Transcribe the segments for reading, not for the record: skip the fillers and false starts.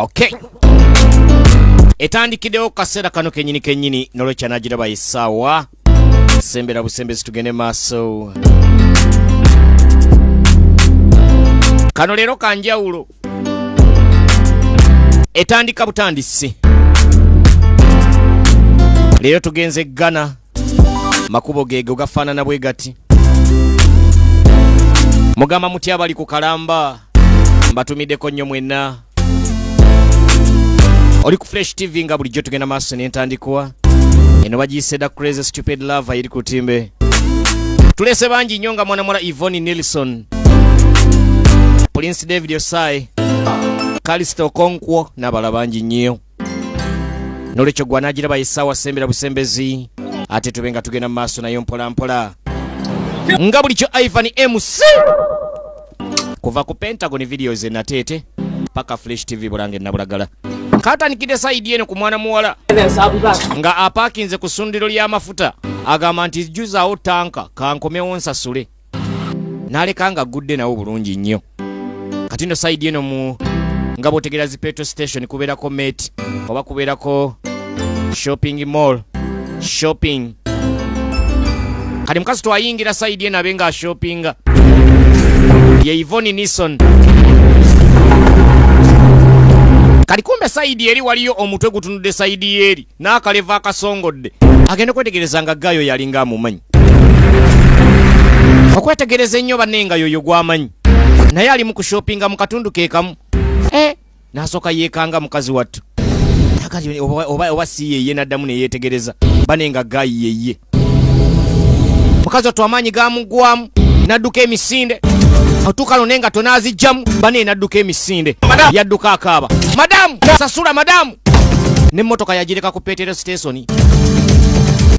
Okay, etandikiddewo kaseera kano kennyini kennyini, nolwekyo anagiraba essaawa sembera busembezi, tugende maaso. Kano leero kanjawulo, etandika butandisi. Leero tugenze Ghana, makubo geego gafaanana bwe gati. Mugamba mutya abali ku kalamba, mbatumiddeko nnyo mwenna. Oli ku Fresh TV nga bulijjo tugenda maaso n'entandikwa eno, bagiyise Da Crazy Stupid Love, eri ku timbe. Tulese bangi nnyo nga mwana muwala Yvonne Nelson, Prince David Osai, Kalisto Okonkwo n'abalala bangi nnyo. Nolwekyo gwanagiraba essaawa sembera busembezi, ate tube nga tugenda mu maaso nayo mpola mpola nga bulijjo. Ivan MC kuva ku Pentagon Videos e Nateete paka Fresh TV Bulange Nabulagala. Katandikidde side eno ku mwana muwala nga apaakinze ku ssundiro ly'amafuta, agamba nti jjuzaawo tanka kankomewo nsasule, n'aleka nga aggudde nawo bulungi nnyo. Kati nno side eno mu nga bw'otegeera zi petrol station kubeerako mate oba kubeerako shopping mall shopping. Kati mukazi twayingira side eno abe nga ashoppinga, ye Yvonne Nison. Kati kumbe side eri waliyo omutwe gutunudde side eri n'akaleva akasongodde, agenda okwetegereza nga gayo yalinga amumanyi. Okwetegereza ennyo banne nga yoyo gw'amanyi, naye ali mu kushoppinga mu katundu ke kamu. N'asooka yeekanga mukazi wattu, akati oba si yeye, n'addamu ne yeetegereza bane nga gayi yeye. Mukazi wattu amaanyi gamuggwamu n'adduka emisinde, otuuka lwo nga tonaazijjamu bane, n'adduka emisinde, yadduka akaaba, "Madamu, sasula madamu!" N'emmotoka yagireka ku petrol station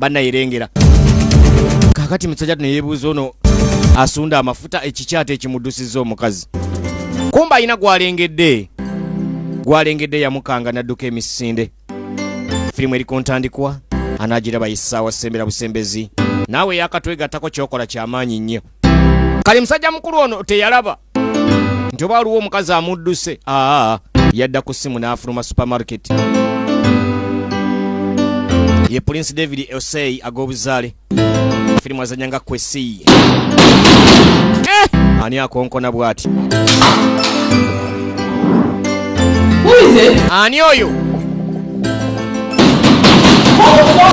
bannayerengera. Kaakati musajja ne yeebuuza ono asunda amafuta ekikyate ekimuddusizza omukazi. Kumba alina gwalengedde, gwalengedde yamukanga n'adduka emisinde. Firimu eri ku ntandikwa, anaagiraba essaawa sembera busembezi. Naawe yakatwegattako kyokola kyamaanyi nnyo. Kale musajja mukulu ono teyalaba nti oba waliwo omukazi amudduse. Aa, yadda ku ssimu n'afuluma supermarket. Ye Prince David Osei ag'obuzaale, firimu azanya nga Kwesi. Ani akonkona bw'ati? Who is it? Ani oyo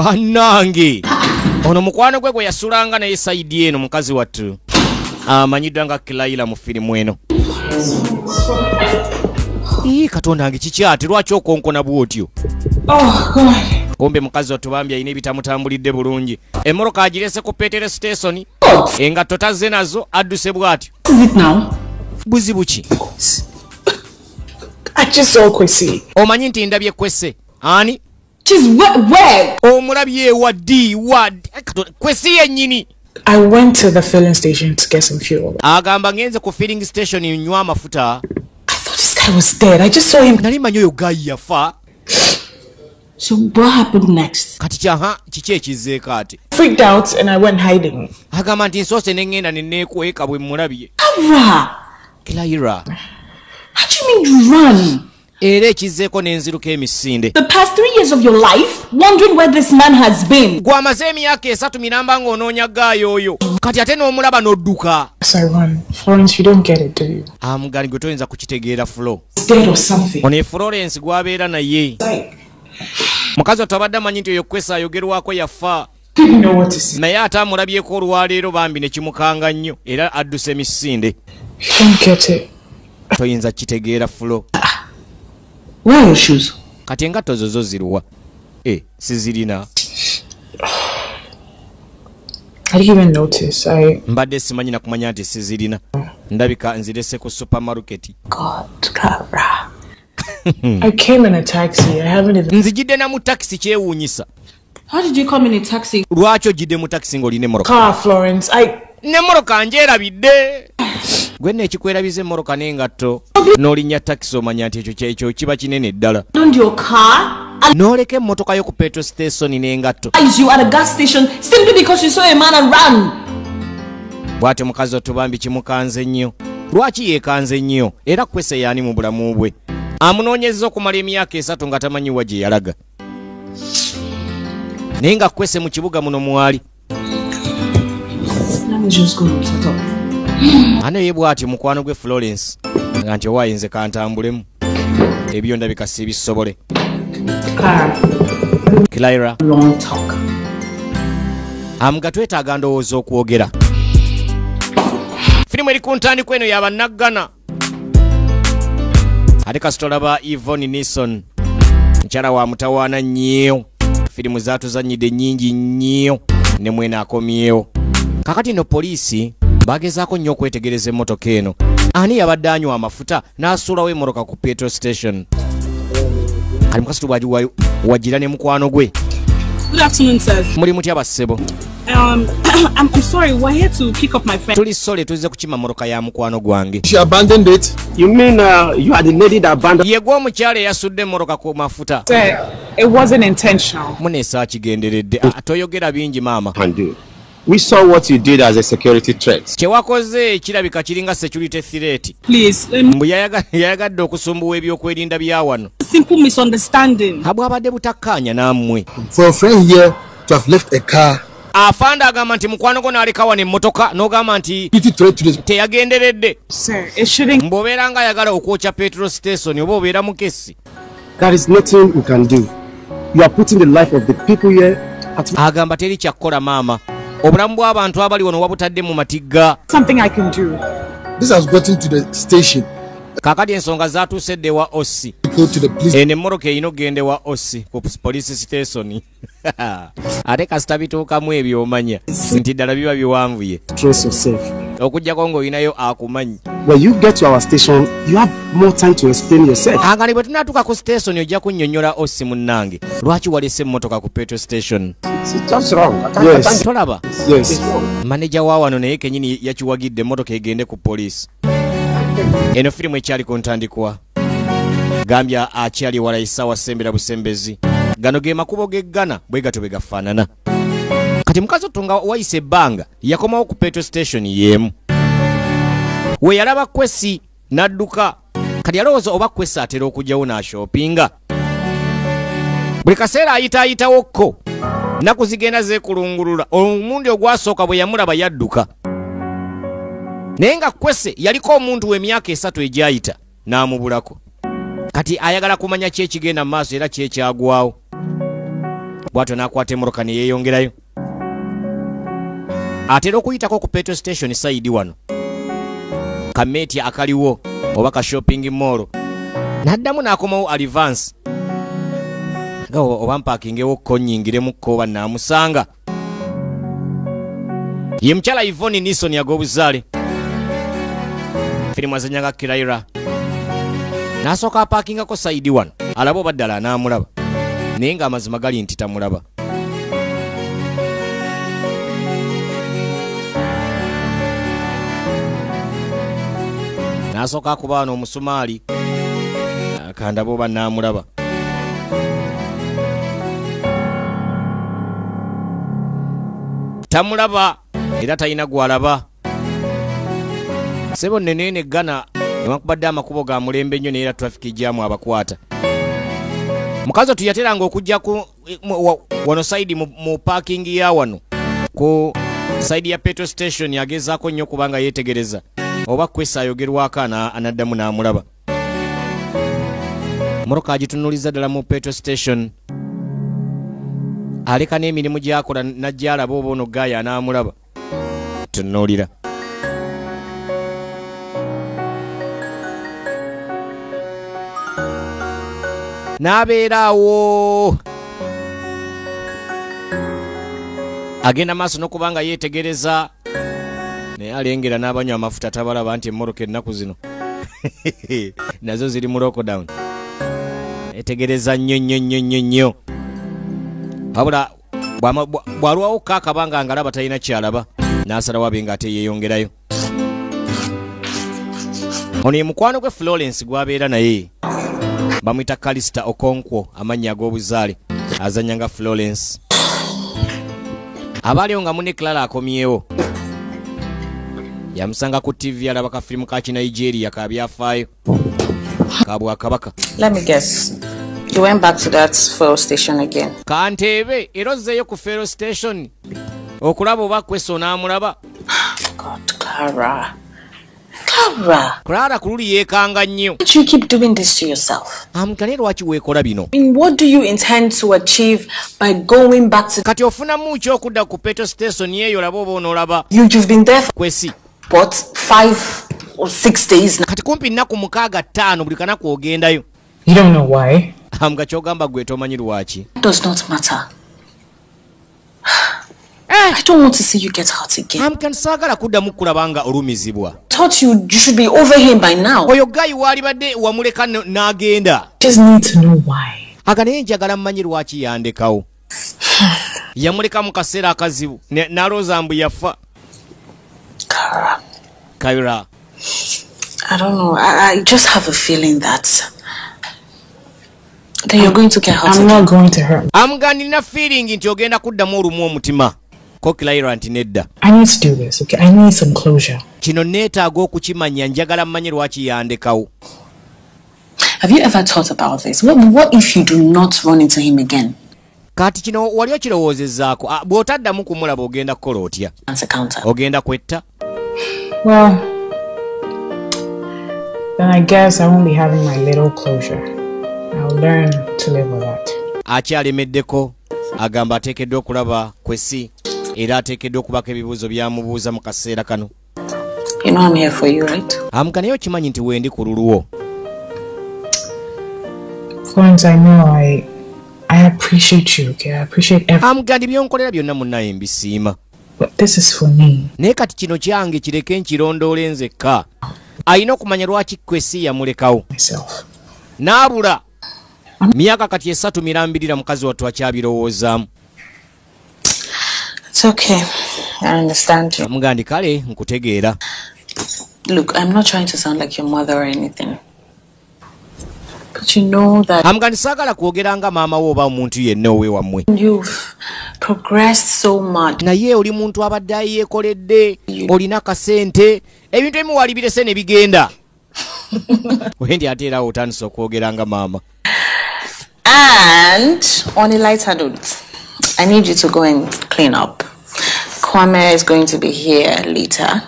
bannange? Ono mukwano gwe gwe yasulanga naye side eno, mukazi wattu amanyiddwa nga Kilayira mu firimu eno. Ii, Katonda wange, kiki ate? Lwaki okonkona bw'otyo? Oh, God. Kumbe mukazi wattu bambi alina ebitamutambulidde bulungi, emmotoka agirese ku petrol station, engatto tazze nazo, adduse bw'atyo. What is it now? Buzibu ki? I just saw Kwesi. Omanyi nti ndabye Kwese. Ani? She's where? Where? Omulabye wa ddi? Wa Kwesi yennyini. I went to the filling station to get some fuel. Agamba ngenze ku filling station nywa amafuta. I thought this guy was dead. I just saw him. Nali manyi oyo guy yafa. So what happened next? Kati kyaha kiki ekizzeeko ate? Freaked out and I went hiding. Agamba nti nsoose ne ŋŋenda ne neekweka bwe mmulabye. Ara! Kilayira. How do you mean you run? Era ekizzeeko n'enziruka emisinde. The past 3 years of your life wondering where this man has been. Gwamaze emyaka 3 miramba ng'onoonya guy oyo, kati ate n'omulaba n'odduka. Yes, I run. Florence, you don't get it, do you? Amugani gwe toyinza kukitegeera, Flo. He's dead or something. Ono ye Florence gw'abeera naye. Like, Mukazi wattu abadde amanyi nti oyo Kwesa ayogerwako yafa, didn't know what to say. naye ate amulabyeko olwaleero bambi ne kimukanga nnyo, era adduse emisinde. You don't get it. Toyinza kitegeera, Flo. Where are your shoes? Kati engatto zo zo ziruwa? E, sizirina. I didn't even notice. I Mbadde simanyi nakumanya nti sizirina, ndabika nzirese ku supermarket. God, Clara. I came in a taxi. I haven't even Nzijidde na mu takisi, kyewuunyisa. How did you come in a taxi? Lwaki ojjidde mu takisi ng'olina emmotoka? Car, Florence. I N'emmotoka ngyerabidde. Gwe nno ekikwerabiza emmotoka n'engatto n'olinnya takisi, omanya nti ekyo kyekyo kiba kinene ddala. Don't your car and N'oleka emmotoka yo ku petrol station n'engatto. you at a gas station simply because you saw a man and ran. Bw'atyo mukazi wattu bambi kimukanze nnyo. Lwaki yeekanze nnyo? Era Kwese yaani mu bulamu bwe? Amunoonyezza okumala emyaka 3 nga tamanyi wa gye yalaga. Naye nga Kwesi mu kibuga muno mwali. Ano ye bw'atyo mukwano gwe Florence nga nti owayinze kantambulemu ebyo ndabika si bisobole. Clara, long talk. Amuga twetaaga ndowooza okwogera. Firimu eri ku ntandikwa eno y'abannaggana. Ate kasita olaba Yvonne Nilsson mukyala wa mutawaana nnyo. Firimu zaatuzannyidde nnyingi nnyo ne mwene akomyewo. Kakati nno poliisi bagezaako nnyo okwetegereza emmotoka eno. Ani yabadde anywa amafuta n'asuulawo emmotoka ku petrol station? Kali mukasitu wagira ne mukwano gwe. Good afternoon, sirs. Muli mutya bassebo? I'm sorry, we're here to pick up my friend. Tuli sole tuzze kukima mmotoka ya mukwano gwange. She abandoned it. You mean you are the lady that abandoned? Ye gwe omukyala eyasudde emmotoka ku mafuta. Sir, it wasn't intentional. Mune saakigenderedde. Toyogera bingi maama. Can do. We saw what you did as a security threat. Kye wakoze kirabika kiringa security threat. Please. Mbu yayagadde okusumbuwa ebyokwerinda bya wano. Simple misunderstanding. Habwabadde butakkaanya nammwe. For a friend here to have left a car. Afanda agamba nti mukwano gwo n'aleka wano emmotoka n'ogamba nti teyagenderedde. Sir, it shouldn't. Mbu obeera nga ayagala okwokya petrol station oba obeera mukesi. There is nothing we can do. You are putting the life of the people here at agamba teri kyakukola maama. Obulamu bw'abantu abali wano wabutadde mu matigga. Something I can do. This has gotten to the station. Kakati ensonga zaatuuse dde wa OC. Eno emmotoka erina okugenda ewa OC ku police station. Ate kasita bituukamu ebyo omanya nti ddala biba biwanvuye. Trust yourself. Okuggyako ng'olinayo akumanyi. When you get to our station, you have more time to explain yourself. Angali bwe tunaatuuka ku station ojja kunnyonnyola OC munnange. Lwaki walese emmotoka ku petrol station? It's just wrong. Yes. Tolaba? Yes. Maneja wa wano naye kennyini yakiwagidde emmotoka egende ku poliisi. Eno firimu ekyali ku ntandikwa. Gambya akyali wala essaawa sembera busembezi. Gano ge makubo g'eggana bwe gatyo bwe gafaanana. Kati mukazi otunga wayise ebbanga yakomawo ku petrol station y'emu. We yalaba Kwesi n'adduka. Kati yalowooza oba Kwesi atera okujjawo n'ashoppinga. Buli kaseera ayitaayitawokko. Nnaku zigenda zeekulungulula. Omulundi ogwasooka bwe yamulaba yadduka. Naye nga Kwesi yaliko omuntu w'emyaka 3 egyayita n'amubulako. Kati ayagala kumanya ki ekigenda mu maaso era ki ekyagwawo. Bw'atyo n'akwata emmotoka ne yeeyongerayo. Atera okuyitako ku petrol station sayidi wano. Kameeti akaliwo oba ka shopping mall. N'addamu n'akomawo advance. Nga oba mpakingewo ko nnyingiremukko oba naamusanga. Ye mukyala Yvonne Nilsson ag'obuzaale. Firimu azannya nga Clara. N'asooka apaakingako sayidi wano alabe oba ddala anaamulaba. Naye ng'amazima gali nti tamulaba. N'asooka akuba wano omusumaali akandaba oba naamulaba. Tamulaba era talina gw'alaba. Ssebo nneneene Ghana newankubadde amakubo ga mulembe nnyo naye era traffic jam abakwata. Mukazi otu yateranga okujja ku wano side mu parking ya wano ku side ya petrol station yagezaako nnyo kubanga yeetegereza oba Kwesi ayogerwako anaddamu n'amulaba. Mmotoka agitunuuliza ddala mu petrol station. Aleka n'emirimu gy'akola n'ajja alaba oba ono gaaya anaamulaba. Tunuulira. N'abeera awo. Agenda maaso n'okuba nga yeetegereza naye alengera n'abanywa amafuta tabalaba nti emmotoka ennaku zino nazo ziri mu lockdown. Yeetegereza nnyo nnyo nnyo nnyo nnyo. Wabula bw'alwawo kaakabanga ng'alaba talina ky'alaba n'asalawo abe ng'ate yeeyongerayo. Ono ye mukwano gwe Florence gw'abeera naye. Bamuyita Kalista Okonkwo amannya ag'obuzaale azannya nga Florence. Abaaliwo nga munne Clara akomyewo. Yamusanga ku TV alaba ka firimu ka Kinigeria ka byafaayo. Kabwa kabaka. Let me guess. You went back to that fuel station again. Kantebe erozzeyo ku fuel station. Okulaba oba Kwesi n'amulaba. God, Clara. Clara. Clara kululi yeekanga nnyo. Why do you keep doing this to yourself? Amukane lwaki weekola bino? I mean, what do you intend to achieve by going back to... Kati ofunamu ki okudda ku petrol station yeeyo olaba oba onoolaba? You've been there for... Kwesi. What, 5 or 6 days now? Kati kumpi nnaku 6 5 buli kanaku ogendayo. You don't know why. Amuga kyogamba gwe tomanyi lwaki. It does not matter. I don't want to see you get hurt again. Amuka saagala kuddamu kulaba olumizibwa. Thought you should be over him by now. Oyo guy waalibadde wamuleka n'agenda. Just need to know why. Aga naye njagala mmanyi lwaki yandekawo. Yamuleka mu kaseera akazibu n'alowooza mbu yafa. Kara. Kyra. I don't know. I just have a feeling that you're going to get hurt. I'm not going to hurt. Amuga nina feeling nti ogenda kuddamu olumu omutima. Ko Kyra nti nedda. I need to do this, okay? I need some closure. Kino neetaaga okukimanya njagala mmanye lwaki yandekawo. Have you ever thought about this? What if you do not run into him again? Kati kino wali okirowoozezaako bw'otaddamu kumulaba ogenda kukola otya? Ogenda kwetta? Well, then I guess I won't be having my little closure. I'll learn to live with that. Akyalemeddeko agamba ateekeddwa okulaba Kwesi era ateekeddwa okubako ebibuuzo byamubuuza mu kaseera kano. You know I'm here for you, right? Amuka naye okimanyi nti wendi ku lulwo. Florence, I know I appreciate you, okay? I appreciate everything. Amuka ndi byonkolera byonna munnaye mbisiima. But this is for me. Naye kati kino kyange kireke nkirondoole nzekka. Alina okumanya lwaki Kwesi yamulekawo. N'abula myaka kati 3 mirambirira mukazi wattu akyabirowoozaamu. It's okay. I understand you. Amugandi kale nkutegeera. Look, I'm not trying to sound like your mother or anything. But you know that Amugandi saagala kwogera nga maama wo oba omuntu yenna owewammwe. You've progressed so much. Naye oli muntu abadde yeekoledde, olina kasente, ebintu ebimu walibirese ne bigenda. Wendi ate era otandise okwogera nga maama. And on a lighter note, I need you to go and clean up. Kwame is going to be here later.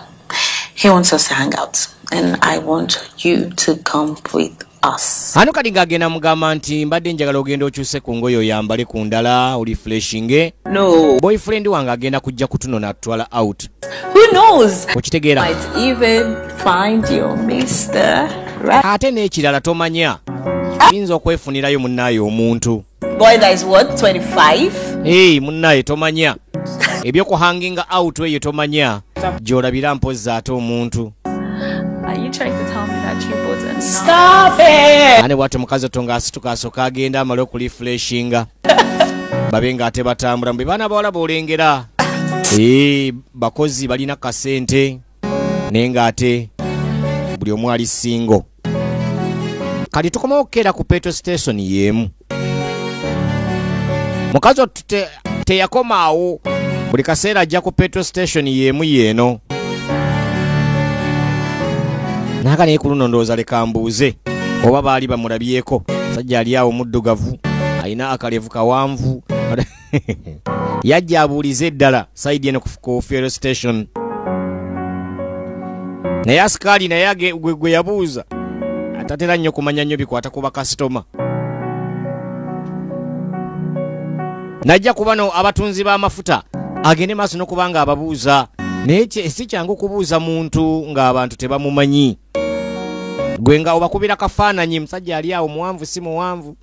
He wants us to hang out, and I want you to come with us. Ano kati ng'agenda mugamba nti mbadde njagala ogenda okyuse ku ngoye oyambale ku ndala oli freshinge. No. Boyfriend wange agenda kujja kutunona atutwala out. Who knows? Okitegeera. Might even find your Mr. Right. Ate n'ekirala tomanya. Oyinza okwefunirayo munnaye omuntu. Boy that is what, 25? Hey, munnaye tomanya. Ebyokuhanginga out eyo tomanya. Gy'olabira mpozzi ate omuntu. Are you trying to tell me that you bought a Stop it! Ane bw'atyo mukazi otto ng'asituka asooka agenda amale okulifreshinga. Babe ng'ate batambula mbe baana bawala b'olengera. Bakozi balina kasente naye ng'ate buli omu ali single. Kati tukomawo okukeera ku petrol station y'emu. Mukazi otto teyakomaawo buli kaseera ajja ku petrol station y'emu yeeno. Naaka naye ku luno ndowooza leka mbuuze oba baali bamulabyeko. Musajja ali awo muddugavu alina akalevu kawanvu. Yajja abuulize eddala sayidi eno ku fuel station. Naye asikaali naye gwe yabuuza atatera nnyo kumanya nnyo bikwata ku bakasitoma. Najja ku bano abatunzi b'amafuta agende maaso n'okubanga ababuuza. Naye si kyangu kubuuza muntu ng'abantu tebamumanyi. Gwe nga obakubira kafaananyi musajja ali awo muwanvu si muwanvu.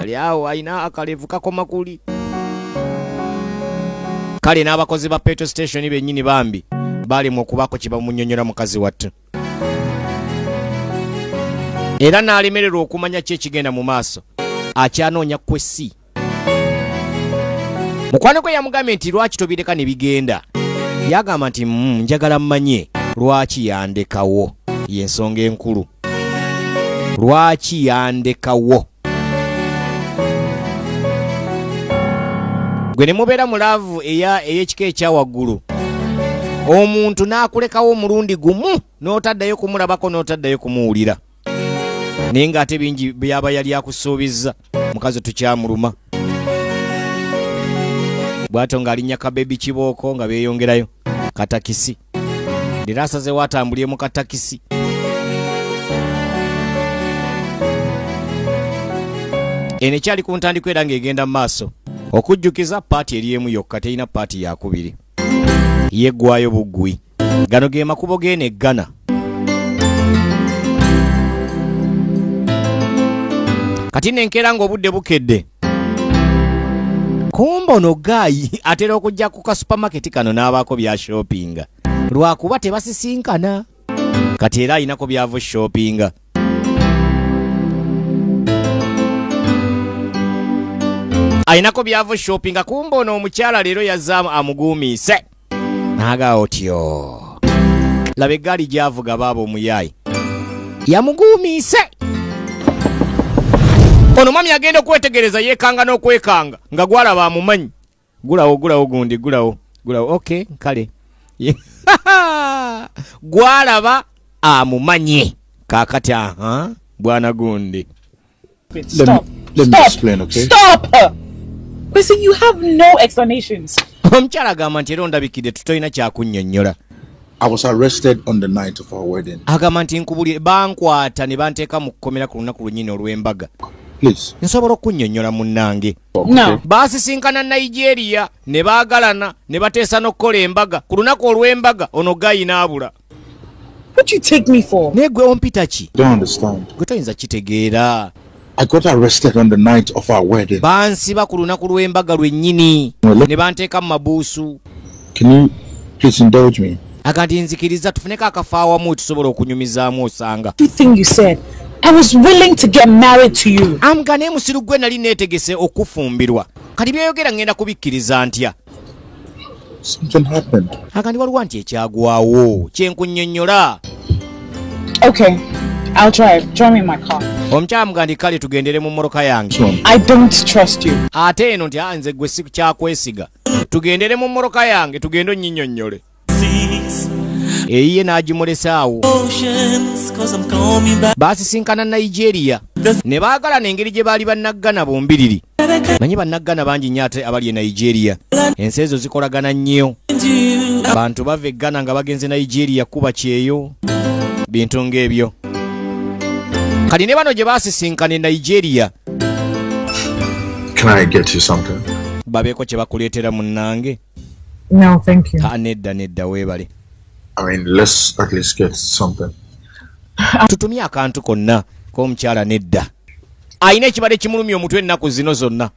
Ali awo alina akalevu kakoma kuli. Kale n'abakozi ba petrol station bennyini bambi baalimu okubaako kye bamunnyonnyola mukazi wattu. Era n'alemererwa okumanya ki ekigenda mu maaso. Akyanoonya Kwesi. Mukwano gwe yamugambye nti lwaki tobireka ne bigenda. Yagamba nti njagala mmanye lwaki yandekawo. Y'ensonga enkulu. Lwaki yandekawo. Gwe ne mubeera mu laavu ey'ekika ekya waggulu. Omuntu n'akulekawo omulundi gumu n'otaddayo kumulabako n'otaddayo kumuwulira. Naye ng'ate bingi byaba yali akusuubizza, mukazi tukyamuluma. Bw'atyo ng'alinnya kabebi kibooko nga beeyongerayo katakisi. Leero asazeewo atambulire mu katakisi. Eno ekyali ku ntandikwa era ng'egenda mu maaso. Okujjukiza paati eri emu yokka, terina paati yakubiri. Yeggwayo buggwi. Gano ge makubo g'eno e Ghana. Kati nenkeera ng'obudde bukedde. Kumbe ono gaayi atera okujja ku ka supermarket kano n'abaako bya shoppinga. Lwakuba tebasisinkana. Kati era ayinako by'ava shoppinga. Ayinako by'ava shoppinga, kumbe ono omukyala leero yazaamu amuguumiise. N'aga otyo. Laba eggaali gy'avuga baaba omuyaayi. Yamuguumiise. Ono mwami agenda okwetegereza yeekanga n'okwekanga nga gwalaba amumanyi. Gulawo gulawo gundi gulawo gulawo, okay kale. Gwalaba amumanyi kaakati aha bwana gundi. Stop. Let me explain, okay? Stop! Kwesi, you have no explanations. Omukyala agamba nti era ondabikidde tutolina kyakunnyonnyola. I was arrested on the night of our wedding. Agamba nti nkubulire bankwata ne banteeka mu kkomera ku lunaku lwennyini olw'embaga. Please. Nsobola okunnyonnyola munnange. No. Baasisinkana Nigeria ne baagalana ne bateesa n'okukola embaga. Ku lunaku olw'embaga ono gayi n'abula. What you take me for? Naye gwe ompita ki? Don't understand. Gwe toyinza kitegeera. I got arrested on the night of our wedding. Bansiba ku lunaku lw'embaga lwennyini ne banteeka mu mabuusu. Can you please indulge me? Agandi nzikiriza tufuneko akafo awamu tusobola okunyumizaamu osanga. Everything you said, I was willing to get married to you. Amuga naye musiru gwe nali neetegese okufumbirwa. Kati by'oyogera ngenda kubikkiriza ntya? Something happened. Agandi waliwo nti ekyagwawo kye nkunnyonnyola. Okay, I'll drive. Join me in my car. Omukyala mugandi kale tugendere mu mmotoka yange. I don't trust you. Ate eno nti nze gwe si kyakwesiga. Tugendere mu mmotoka yange tugende onnyinyonnyole. Eyiye n'agimulesa awo. Baasisinkana Nigeria ne baagalana engeri gye baali bannaggana bombiriri. Manyi bannaggana bangi nnyo ate abali e Nigeria. Ensi ezo zikolagana nnyo. Abantu bava e Ghana nga bagenze Nigeria kuba kyeyo. Bintu ng'ebyo. Kati ne bano gye baasisinkana e Nigeria. Can I get you something? Babeeko kye bakuleetera munnange. No, thank you. Ha, nedda nedda weebale. I mean, let's at least get something. Tutumye akantu konna k'omukyala nedda. Ayina ekibadde kimulumya omutwe ennaku zino zonna.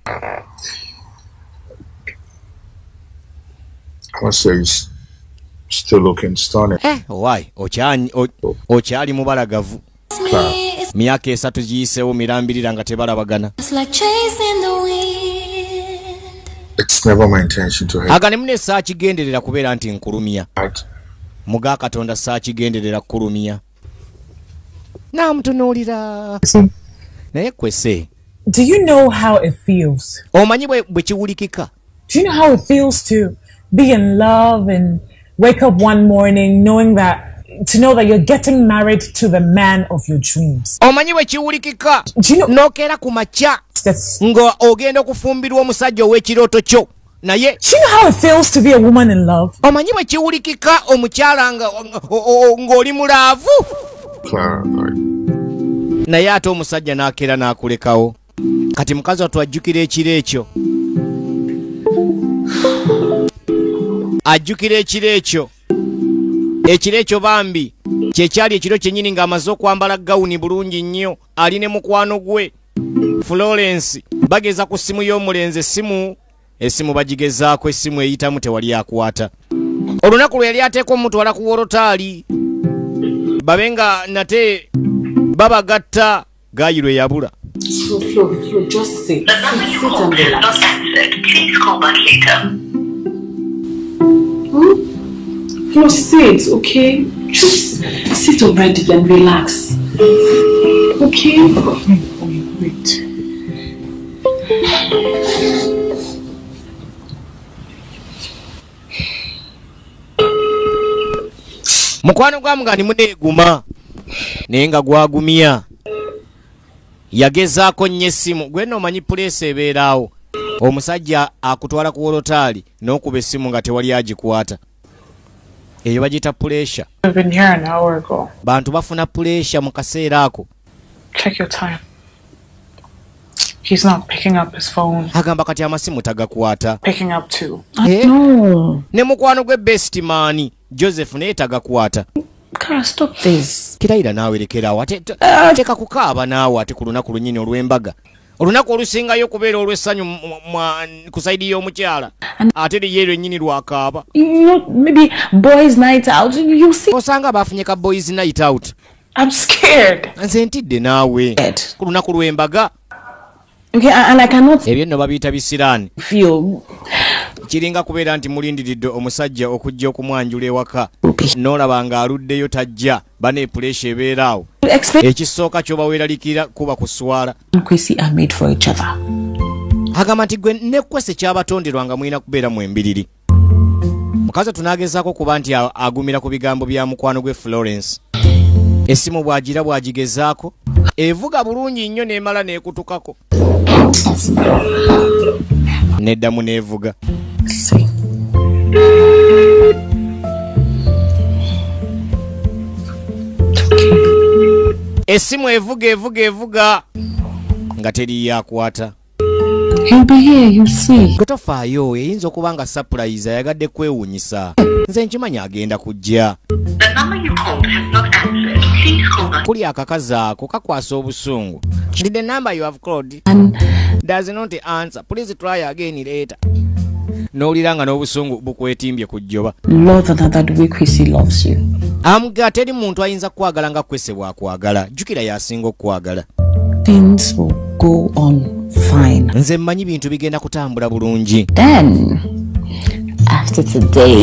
I must say, he's still looking stunning. Why? Okyali mubalagavu. Myaka 3 giyiseewo mirambirira nga tebalabagana. It's never my intention to hurt. Aga ne mune saakigenderera kubeera nti nkulumya. Muga Katonda saakigenderera kukulumya. Naamutunuulira. Naye kwese. Do you know how it feels? Omanyi bwe kiwulikika? Do you know how it feels to be in love and wake up one morning knowing that to know that you're getting married to the man of your dreams? Omanyi bwe kiwulikika? N'okeera ku makya nga ogenda okufumbirwa omusajja ow'ekirooto kyo. Naye Do you know how it feels to be a woman in love? Omanyi bwe kiwulikika omukyala ng'oli mulaavu? Naye ate omusajja n'akeera n'akulekawo. Kati mukazi wattu ajjukira ekiro ekyo. Ajjukira ekiro ekyo. Ekiro ekyo bambi kyekyali ekiro kyennyini ng'amaze okwambala gawuni bulungi nnyo, ali ne mukwano gwe Florence. Bageza ku ssimu y'omulenzi, essimu bagigezaako, essimu eyitamu tewali akwata. Olunaku lwe yali ateekwa omutwala ku wolotaali babe nga nate babagatta, gayi lwe yabula. Flo, just sit. Sit and relax. Please call back later. Flo, sit, okay? Just sit already and relax. Okay? Wait. Mukwano gwa mugani muneeguma naye nga gwagumya. Yagezaako nnyo essimu. Gwe nno omanyi puleesa ebeeraawo. Omusajja akutwala ku wolotaali n'okuba essimu nga tewali agikwata. Eyo bagiyita puleesha. I've been here an hour ago. Bantu bafuna puleesha mu kaseera ako. Check your time. He's not picking up his phone. Agamba kati amasimu tagakwata. Picking up too. Eh? No. Ne mukwano gwe best man Joseph naye tagakwata. Kara, stop this. Kirayira naawe lekeraawo ate teka kukaaba naawe ate ku lunaku lwennyini olw'embaga. Olunaku olusingayo okubeera olw'essanyu ku sayidi y'omukyala ate liye lwennyini lwakaaba. You know, maybe boys' night out. You see. Osanga bafunye ka boys night out. I'm scared. Nze ntidde naawe ku lunaku lw'embaga. Okay, and I cannot Ebyo nno babiyita bisiraani. feel. Kiringa kubeera nti mulindiridde omusajja okujja okumwanjula ewaka n'olaba ng'aluddeyo tajja bane puleesha ebeera awo. Explain. Ekisooka ky'oba weeralikira kuba kuswala. And Kwesi are made for each other. Agamba nti gwe ne Kwesi kyabatonderwa nga mulina kubeera mu embiriri. Mukazi tunaagezaako kuba nti agumira ku bigambo bya mukwano gwe Florence. Essimu bw'agira bw'agigezaako evuga bulungi nnyo n'emala n'ekutukako. Neddamu n'evuga. See. Essimu evuga evuga evuga nga teriyo akwata. He'll be here, you see. Gwe tofaayo eyinza okuba nga surprise ayagadde kwewuunyisa. Nze nkimanyi agenda kujja. The number you called has not answered. Please call back. Kuli akakazi ako kakwasa obusungu. The number you have called And does not answer. Please try again later. N'owulira nga n'obusungu bukwetimbye ku jjoba. love another the way Kwesi loves you. Amuga teri muntu ayinza kukwagala nga Kwesi bw'akwagala. Jjukira y'asinga okukwagala. Things will go on fine. Nze mmanyi bintu bigenda kutambula bulungi. Then, after today,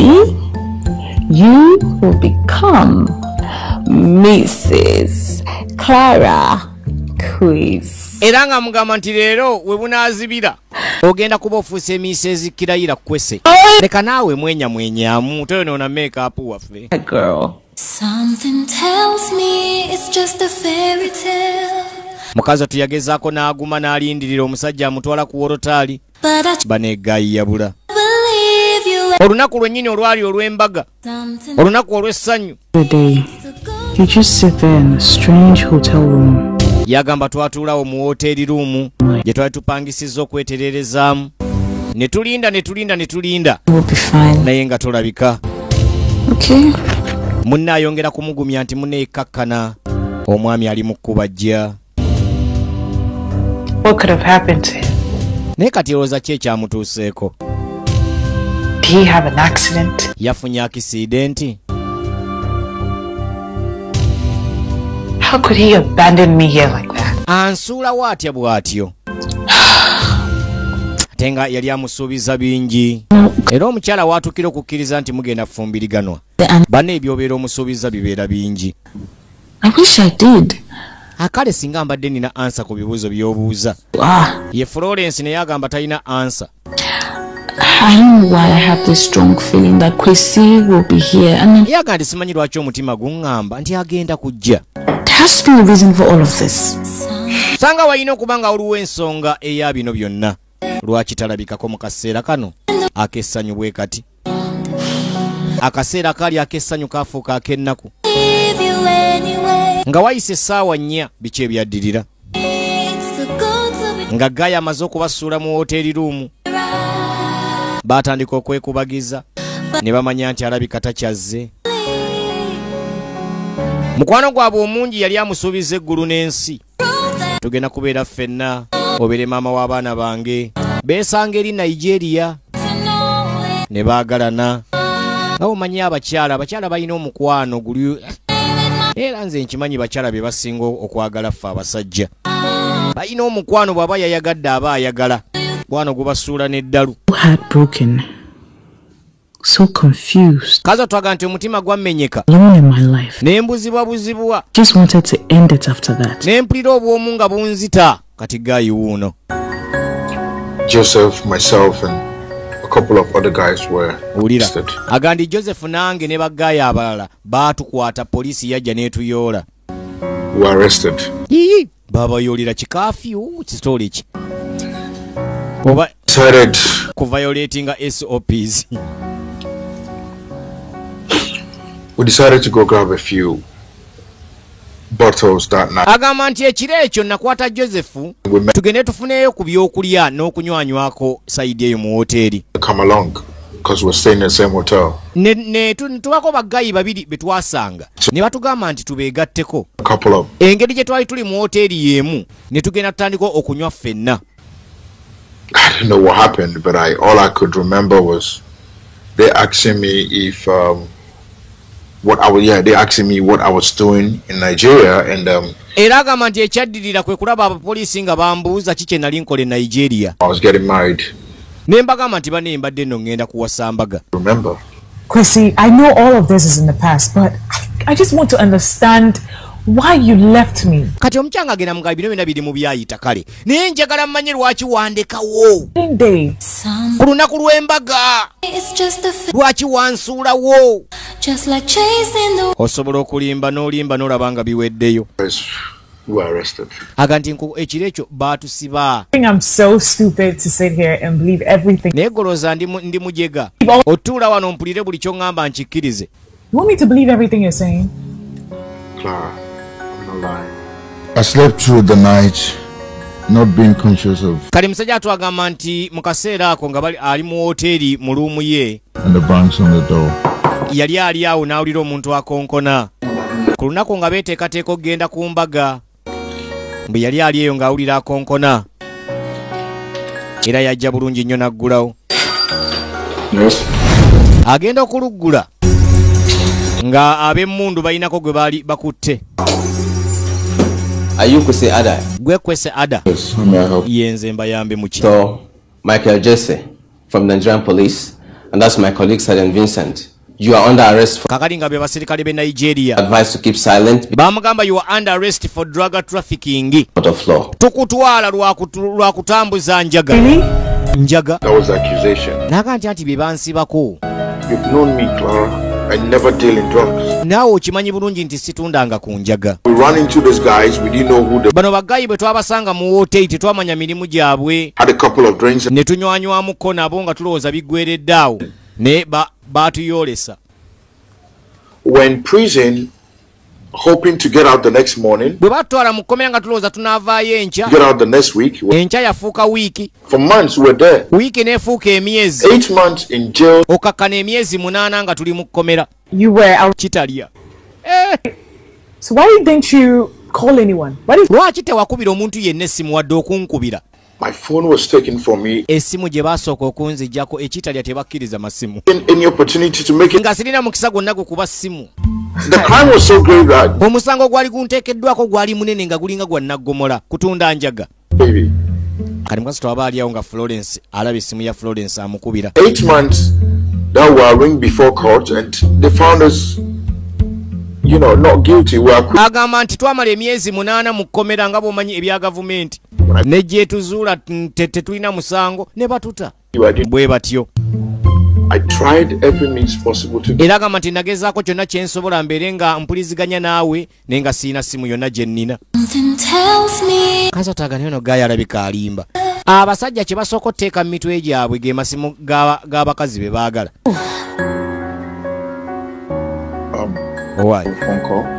you will become Mrs. Clara Kwesi. Era nga mugamba nti leero we bunaazibira ogenda kuba ofuuse Mrs. Kirayira Kwesi. Leka naawe mwenya mwenyamu toyonoona make-up waffe. A girl. Something tells me it's just a fairy tale, Mukazi tuyagezaako n'aguma n'alindirira omusajja amutwala ku wolotaali but I baneegayiyabula. believe you. Olunaku lwennyini olwali olw'embaga, Something olunaku olw'essanyu. The day to go. you just sit there in a strange hotel room. Yagamba twatuulawo mu woteeri ruumu gye twali tupangisizza okwetererezaamu. Ne tulinda ne tulinda ne tulinda We'll be fine. naye nga tolabika. Okay? Munne ayongera kumugumya nti munne yekkakkana omwami ali mu kkubajja. What could have happened to him? Naye kati olowooza ki ekyamutuuseeko? Did he have an accident? Yafunye akisiidenti? How could he abandon me here like that? Ansuulawo atya bw'atyo? Ate nga yali amusuubiza bingi. Era omukyala waatuukira okukkiriza nti mugenda kufumbiriganwa. Banne ebyobeera omusuubiza bibeera bingi. I wish I did. Akale singa mbadde nina ansa ku bibuuzo by'obuuza. Ah, Ye Florence naye agamba talina ansa. I don't know why I have this strong feeling that Kwesi will be here. And Ye agamba nti simanyi lwaki omutima guŋŋamba nti agenda kujja. there has to be a reason for all of this. Sanga walina okuba nga waliwo ensonga eya bino byonna. Lwaki talabikako mu kaseera kano ak'essanyu bwe kati? Akaseera kaali ak'essanyu kafuuka ak'ennaku. Leave you anyway. Nga wayise essaawa 4 biki ebyaddirira. It's too good to be Nga Gaaya amaze okubasuula mu woteeri ruumu. right. Baatandika okwekubagiza ne bamanya nti alabika takyazze. Mukwano gwabwe omungi yali amusuubiza eggulu n'ensi. Tugenda kubeera ffenna, obeere maama w'abaana bange. Beesanga eri Nigeria ne baagalana. Nga omanyi abakyala, abakyala balina omukwano guli. Era nze nkimanyi bakyala be basinga okwagala ffe abasajja. Balina omukwano bw'aba yayagadde aba ayagala. Mukwano gubasuula n'eddalu. Heartbroken. So confused. Kaza twaga nti omutima gwammenyeka. Alone in my life. Ne mbuzibwabuzibwa. Just wanted to end it after that. Ne mpulira obwomu nga bunzita. Kati Gayi wuuno. Joseph, myself, and a couple of other guys were Wulira. arrested. Agandi Joseph nange ne baggayi abalala baatukwata poliisi yajja n'etuyoola. Were arrested. Yii! Babayolera kikafyu kisitole ki oba kuviolatinga SOPs. We decided to go grab a few bottles that night. Agamba nti ekiro ekyo nakwata Joseph tugende tufuneyo ku byokulya n'okunywanywako side eyo mu hoteli. Come along because we're staying in the same hotel. Ne tubako bagayi babiri betwasanga ne batugamba nti tubeegatteko. Couple of engeri gye twali tuli mu hoteli y'emu ne tugenda tutandika okunywa ffenna. I don't know what happened, but all I could remember was they asking me if they asking me what I was doing in Nigeria, and era agamba nti ekyaddirira kwe kulaba abapoliisi nga bambuuza ki kye nali nkola e Nigeria. I was getting married. Ne mbagamba nti bane mbadde nno ngenda kuwasa mbaga. Remember. Kwesi, I know all of this is in the past, but I just want to understand why you left me. Kati omukyanga agenda mu bino byonna biri mu byayita kale. Naye njagala mmanye lwaki wandekawo. Ku lunaku lw'embaga. Lwaki wansuulawo. Osobola okulimba n'olimba n'olaba nga biweddeyo. Aga nti ekiro ekyo baatusiba. I'm so stupid to sit here and believe everything. Naye golooza ndi mujega. Otuula wano mpulire buli ky'oŋŋamba nkikkirize. You want me to believe everything you're saying? Clara, I'm not lying. I slept through the night, not being conscious of. Kali musajja atwagamba nti mu kaseera ako nga ali mu hoteli mu ruumu ye. And the bangs on the door. Yali ali awo n'awulira omuntu akonkona. Ku lunaku nga beeteekateeka okugenda ku mbaga. Mbu yali ali eyo ng'awulira akonkona. Era yajja bulungi nnyo n'aggulawo. Yes. Agenda okuluggula nga ab'emmundu balinako gwe baali bakutte. Are you Kwesi Ada? Gwe Kwesi Ada. Yes, how may I help? Yenze mbayambe muki. So, Michael Jesse from the Nigerian police, and that's my colleague Sergeant Vincent. You are under arrest for kakali nga be basirikale be Nigeria. Advised to keep silent. Bamugamba you are under arrest for drug trafficking. Out of law. Tukutwala lwa kutambuza njaga. Really? Njaga. That was the accusation. Naga nti anti be bansibako. You've known me, Clara. I never deal in drugs. Naawe okimanyi bulungi nti situndanga ku njaga. We ran into these guys, we didn't know who they bano bagayi bwe twabasanga mu hoteli tetwamanya mirimu gyabwe. Had a couple of drinks. Ne tunywanywamuko nabo nga tulowooza biggweredde awo. Ne baatuyoolesa. When prison, hoping to get out the next morning. Bwe batutwala mu kkomera nga tulowooza tunaavaayo enkya. Get out the next week. Enkya yafuuka wiiki. For months we were there. Wiiki n'efuuka emyezi. 8 months in jail. Okakkana emyezi 8 nga tuli mu kkomera. You were out. Kitalya. So why didn't you call anyone? Lwaki tewakubira omuntu yenna essimu wadde okunkubira? My phone was taken from me. Esimu gye basooka okunzijjako ekitalya tebakkiriza masimu. Any opportunity to make it. Nga sirina mukisa gwonna gukuba ssimu. The crime was so great that omusango gwali gunteekeddwako gwali munene nga gulinga gwa naggomola kutunda njaga. Baby. Kati mukazi twaba ali awo nga Florence alaba essimu ya Florence amukubira. 8 months that were ring before court and they found us, you know, not guilty. We are agamba nti twamala emyezi 8 mu kkomera nga bw'omanyi ebya gavumenti. Ne gye tuzuula tetulina musango ne batuta. Bwe batyo. I tried every means possible to era agamba nti nagezaako kyonna kye nsobola mbeere nga mpuliziganya naawe naye nga sirina simu yonna gye nnina. Kaza otagana eno gaaya alabika alimba. Abasajja kye basooka oteeka mu mitwe gyabwe ge masimu g'abakazi be baagala.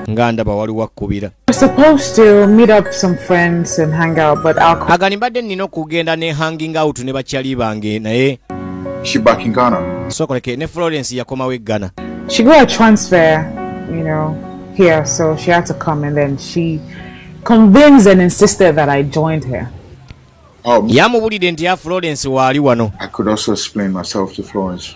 Nga ndaba waliwo akkubira. Agani mbadde nnina okugenda ne hanging out ne bakyali bange naye She back in Ghana. Sokoleke ne Florence yakomawo e Ghana. She got a transfer, you know, here, so she had to come, and then she convinced and insisted that I joined her. Oh, yamubulidde nti ya Florence waali wano. I could also explain myself to Florence.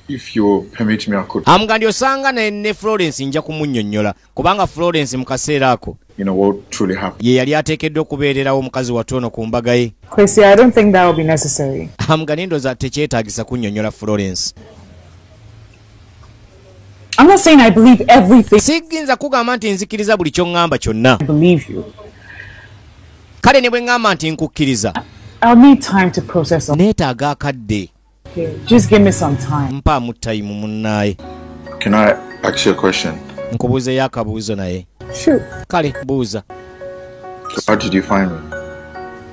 If you permit me, I could. Amugandi osanga ne Florence nja kumunnyonnyola kubanga Florence mu kaseera ako you know what truly happened. Ye yali ateekeddwa okubeererawo omukazi watono ku mbaga ye. Kwesi, I don't think that will be necessary. Amugandi ndowooza tekyetaagisa kunnyonnyola Florence. I'm not saying I believe everything. Siyinza kugamba nti nzikiriza buli ky'oŋŋamba kyonna. I believe you. Kale ne bwe ŋŋamba nti nkukkiriza. I'll need time to process. Neetaaga akadde. Okay, just give me some time. Mpaamu time munnaaye. Can I ask you a question? Nkubuuzeeyo akabuuzo naye. Sure. Kale buuza. How did you find me?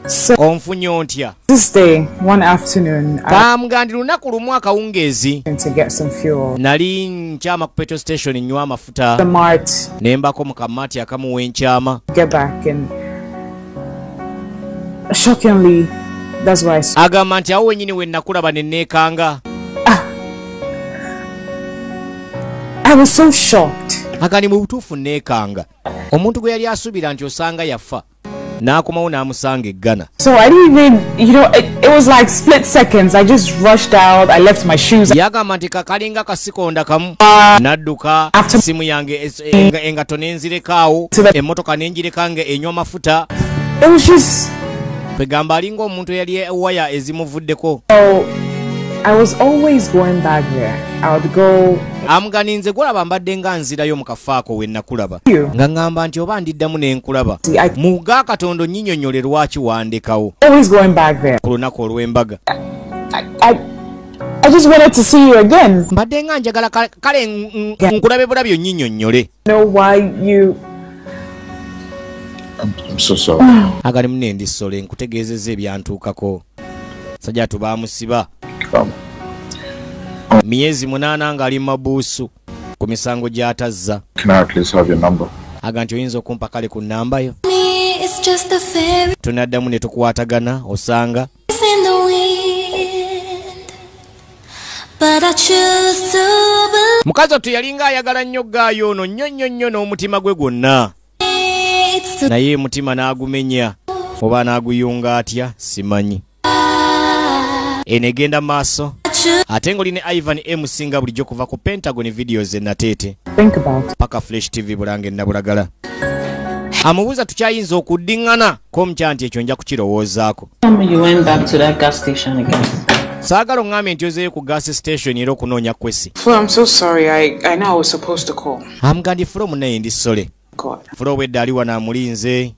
So, onfunye ontya? This day, one afternoon, Kamugandi lunaku lumu akawungeezi to get some fuel. Nali nkyama ku petrol station nywa amafuta. The mart. Nembako mu kamati akamu w'enkyama. Get back and shockingly, that's why I saw. Agamba nti awo wennyini we nakulaba ne neekanga. I was so shocked. Agandi mu butuufu neekanga. Omuntu gwe yali asuubira nti osanga yafa. N'akomawo n'amusanga e Ghana. So I didn't even, you know, it was like split seconds. I just rushed out. I left my shoes. Yagamba nti kakalinga kasikonda kamu. Nadduka simu yange engato nenzirekawo, emmotoka nenjireka nga enywa mafuta. It was just kwegamba alinga omuntu eyali waya ezimuvuddeko. So I was always going back there. I would go. Amuganinze gwolaba mbadde nga nzirayo mu kafaako we nakulaba. Nga ŋŋamba nti oba ndiddamu ne nkulaba. Mu ga Katonda onnyinyonnyole lwaki wandekawo. Always going back there. Ku lunaku olw'embaga. I just wanted to see you again. Mbadde nga njagala kale nkulabe bulabyo onnyinyonnyole. Know why you. I'm so sorry. Agali munne ndi sole nkutegeezezza ebyantuukako. Sajja tubaamusiba. Myezi 8 ng'ali mabuusu ku misango gy'atazza. Can I at least have your number? Aga nti oyinza okumpa kale ku nnamba yo. Tunaddamu ne tukwatagana osanga. Mukazi wattu yalinga ayagala nnyo gaayo ono nnyo nnyo nnyo n'omutima gwe gwonna. Naye mutima n'agumenya oba n'aguyunga atya simanyi. Eno egenda maaso. Ate ng'oli ne Ivan MC nga bulijjo kuva ku Pentagon Videos e Nateete paka Flash TV Bulange Nabulagala. Amubuuza tukyayinza okuddiŋŋana ko omukya nti ekyo nja kukirowoozaako. Saagala oŋŋambye nti ozeeyo ku gas station era okunoonya Kwesi. Amugambye Flo munnaye ndi sole. Flo obwedda ali wano amulinze.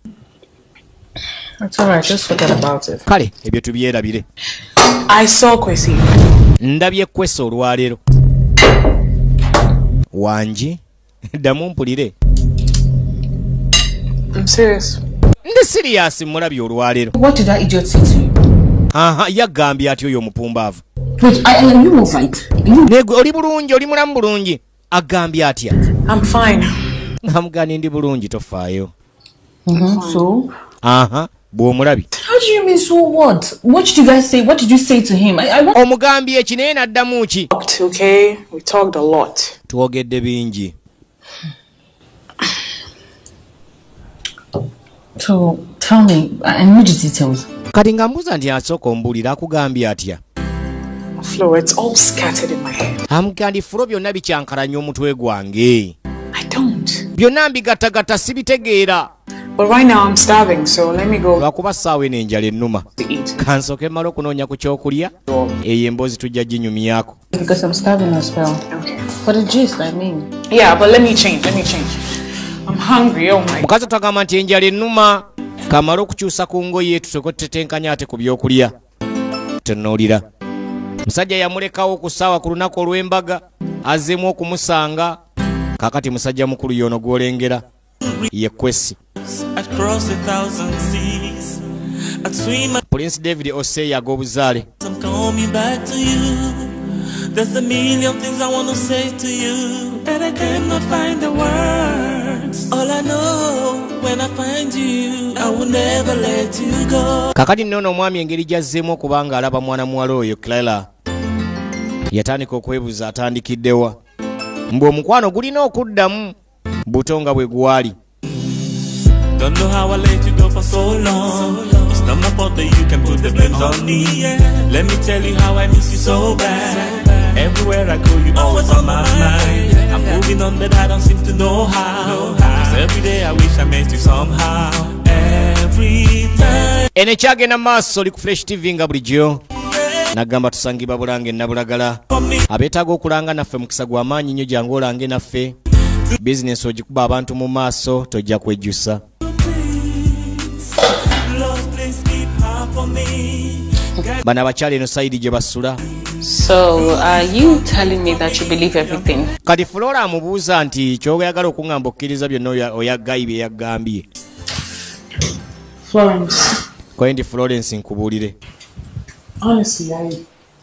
Kale ebyo tubyerabire. I saw Kwesi. Ndabye Kwesi olwaleero. Wangi ddamu mpulire. I'm serious. Ndi serious mulabye olwaleero. What did that idiot say to you? Aha, yagambye atyo oyo omupumbaavu. Wait, are you all right? Negwe oli bulungi, oli mulamu bulungi. Agambye atya? I'm fine. Amugambye ndi bulungi tofaayo. So? Aha. Bw'omulabi. How do you mean so what? What did you guys say? What did you say to him? I want. Omugambye eki naye n'addamu ki? Okay, we talked a lot. Twogedde bingi. So tell me, I need the details. Kati nga mbuuza nti asooka ombuulira akugambye atya? Flo, it's all scattered in my head. Amugambye Flo byonna bikyankalanya omutwe gwange. I don't. Byonna mbigattagatta sibitegeera. But right now I'm starving, so let me go. Lwakuba ssaawa eno enjala ennuma. Kansooke mmale okunoonya ku kyokulya. Eyo emboozi tujja ginyumyako. Because I'm starving as well. Okay. For the gist, I mean. Yeah, but let me change. Let me change. I'm hungry, oh my. Mukazi twagamba nti enjala ennuma. Kamale okukyusa ku ngoye tusooke tutetenkanya ate ku byokulya. Tunuulira. Musajja yamulekawo ku ssaawa ku lunaku olw'embaga. Azzeemu okumusanga. Kaakati musajja mukulu y'ono gw'olengera. Ye Kwesi. Prince David Osei ag'obuzaale. Kakati nno omwami engeri gy'azzeemu okubanga alaba mwana muwala oyo Clara yatandika okwebuuza atandikiddewa. Mbu omukwano gulina okuddamu buto nga bwe gwali. Don't know how I let you go for so long. It's not my fault that you can put the blame on me. Let me tell you how I miss you so bad. Everywhere I go, you always on my mind. I'm moving on, but I don't seem to know how. 'Cause every day I wish I met you somehow. Every time. Eno ekyagenda maaso oli ku Fresh TV nga bulijjo. Nagamba tusangibwa Bulange Nabulagala. Abeetaaga okulanga naffe mukisa gwa maanyi nnyo jangu olange naffe. Bizinesi ogikuba abantu mu maaso tojja kwejjusa. Bano abakyala eno sayidi gye basula. So, are you telling me that you believe everything? Kati Flora amubuuza nti ky'oyagala okuŋŋamba okkiriza byonna oyagayi bye yagambye. Florence. Kwendi Florence nkubuulire. Honestly,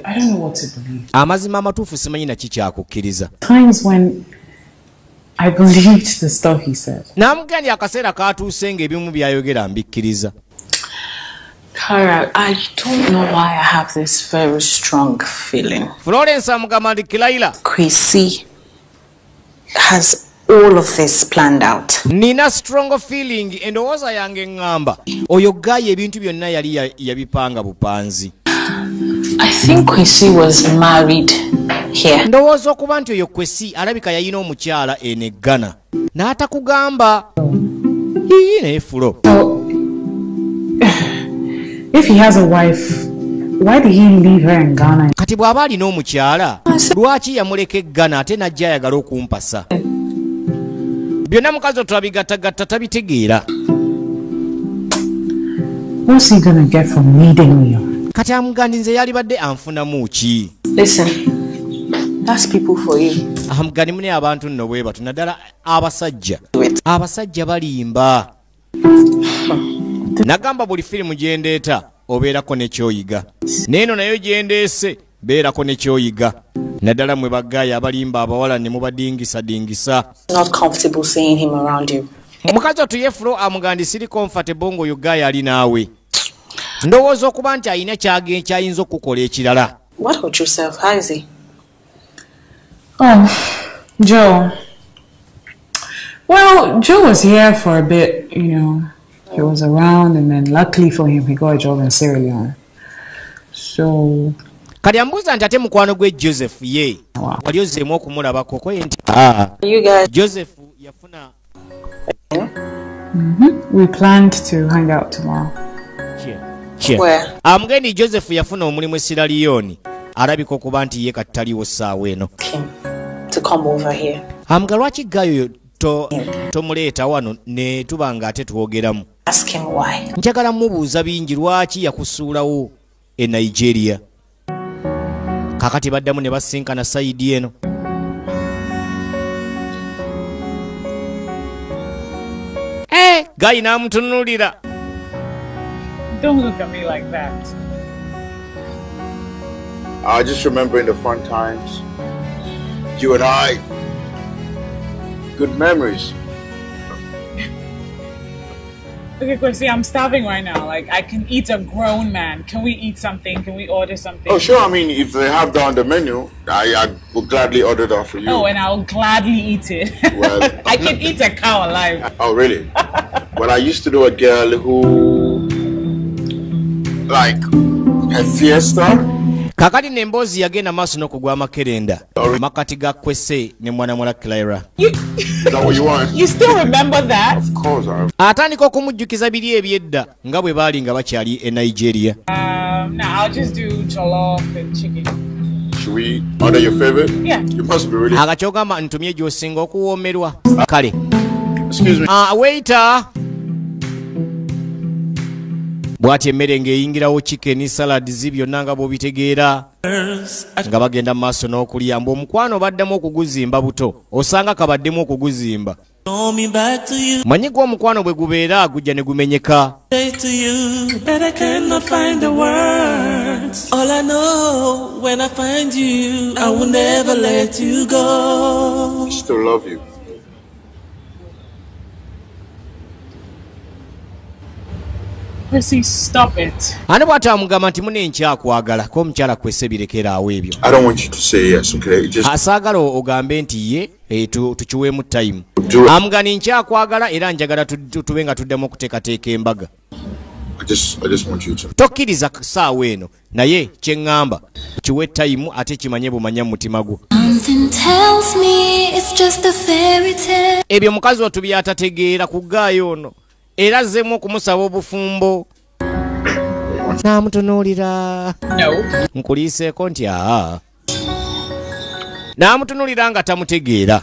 I don't know what to believe. Amazima amatuufu simanyi na kikyakukkiriza. Times when I believed the stuff he said. Namugambye akaseera katuuse ng'ebimu byayogera mbikkiriza. Kara, I don't know why I have this very strong feeling. Florence amugamba nti Kilaila. Kwesi has all of this planned out. Nina strong feeling endowooza yange ngamba oyo gaye ebintu byonna yali yabipanga bupanzi. I think Kwesi was married here. Ndowooza okuba nti oyo Kwesi alabika yalina omukyala ene Ghana n'atakugamba. Ii naye Flo. If he has a wife, why did he leave her in Ghana? Kati bw'aba alina omukyala lwaki yamuleka e Ghana ate n'ajja ayagala okumpasa? Byonna mukazi otwabigattagatta tabitegeera. What's he gonna get from leading me on? Kati amugandi nze yalibadde anfunamu ki? Listen, that's people for you. Amugandi mune abantu nno bwe batu naddala abasajja. Abasajja balimba. Nagamba buli firimu gyendeeta obeerako ne kyoyiga. Neeno nayo gyendeese beerako ne kyoyiga. Naddala mwe baggaaya abalimba abawala ne mubadingisadingisa. Not comfortable seeing him around you. Mukazi otu Flo amugandi siri comfortable ng'oyo gaaya ali naawe. Ndowooza okuba nti alina kyayinza okukola ekirala. What about yourself? How is he? Oh, Joe. Well, Joe was here for a bit, you know. He was around, and then luckily for him, he got a job in Sierra Leone. So... Kati ambuuza nti ate mukwano gwe Joseph ye. Wali ozzeemu okumulabako ko nti You guys. Joseph yafuna. We planned to hang out tomorrow. Where? Amugendi Joseph yafuna omulimu e Sierra Leone. Alabika okuba nti ye kati taliwo ssaawa eno. To come over here. Amuga lwaki gayo tomuleeta wano ne tuba nga ate twogeramu. Ask him why. Njagala mubuuza bingi lwaki yakusuulawo e Nigeria. Kakati baddamu ne basinkana sayidi eno. Gayi n'amutunuulira. Don't look at me like that. I just remember in the fun times, you and I, good memories. Okay, Kwesi, I'm starving right now. Like, I can eat a grown man. Can we eat something? Can we order something? Oh, sure. I mean, if they have that on the menu, I will gladly order that for you. Oh, and I'll gladly eat it. Well, I can eat a cow alive. Oh, really? Well, I used to know a girl who, like, a fiesta. Kakati n'emboozi yagenda maaso n'okugwa amakerenda makati ga Kwesi ne mwana muwala Clara. Is that what you want? You still remember that? Of course I. Atandika okumujjukiza biri ebyedda nga bwe baali nga bakyali e Nigeria. No, I'll just do jollof and chicken. Should we order your favorite? Yeah. You must be really. Agakyogamba ntumye gy'osinga okuwoomerwa. Kale. Excuse me. Waiter. Bw'ati emmere ng'eyingirawo chicken salad byonna nga bw'obitegeera nga bagenda mu maaso n'okulya mbu omukwano baddamu okuguzimba buto osanga kabaddemu okuguzimba. Manyi gwe omukwano bwe gubeera gujja ne gumenyeka. Still love you. Kwesi, stop it. Ani bw'ati amugamba nti mune nkyakwagala ko omukyala Kwesi birekera awo ebyo. I don't want you to say yes, okay? Just asaagala ogambe nti ye tukiweemu time. Amugani nkyakwagala era njagala tube nga tuddamu okuteekateeka embaga. I just want you to. Tokkiriza ssaawa eno naye kye ŋŋamba kiwe time ate kimanye bumanya mu mutima gwo. Something tells me it's just a fairy tale. Ebyo mukazi wattu by'atategeera ku ggaayo ono. Era azzeemu okumusaba obufumbo. N'amutunuulira. No. Nkuliiseeko nti aa. N'amutunuulira nga tamutegeera.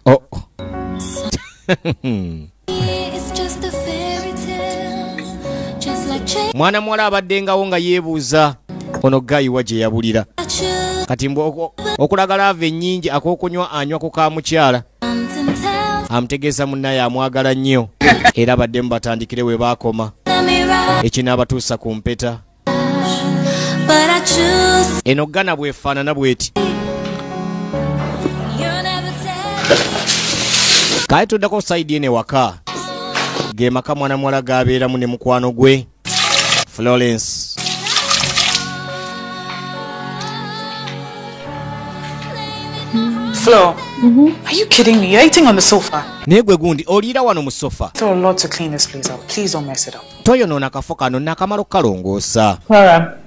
Oh. Mwana muwala abaddengawo nga yeebuuza ono gayiwa gye yabulira. Kati mbu okulaga laava ennyingi ak'okunywa anywa ku ka mukyala. Amutegeeza munnaye amwagala nnyo era baddemu batandikire we baakoma ekinaabatuusa ku mpeta. Eno Ghana bw'efaanana bw'eti. Kale tuddako sayidi eno ewaka ge maka mwana muwala g'abeeramu ne mukwano gwe Florence. Flo, are you kidding me? You're eating on the sofa. Naye gwe gundi oliira wano mu sofa. It's a lot to clean this place up. Please don't mess it up. Toyonoona akafo kano nakamala okukalongoosa. Clara,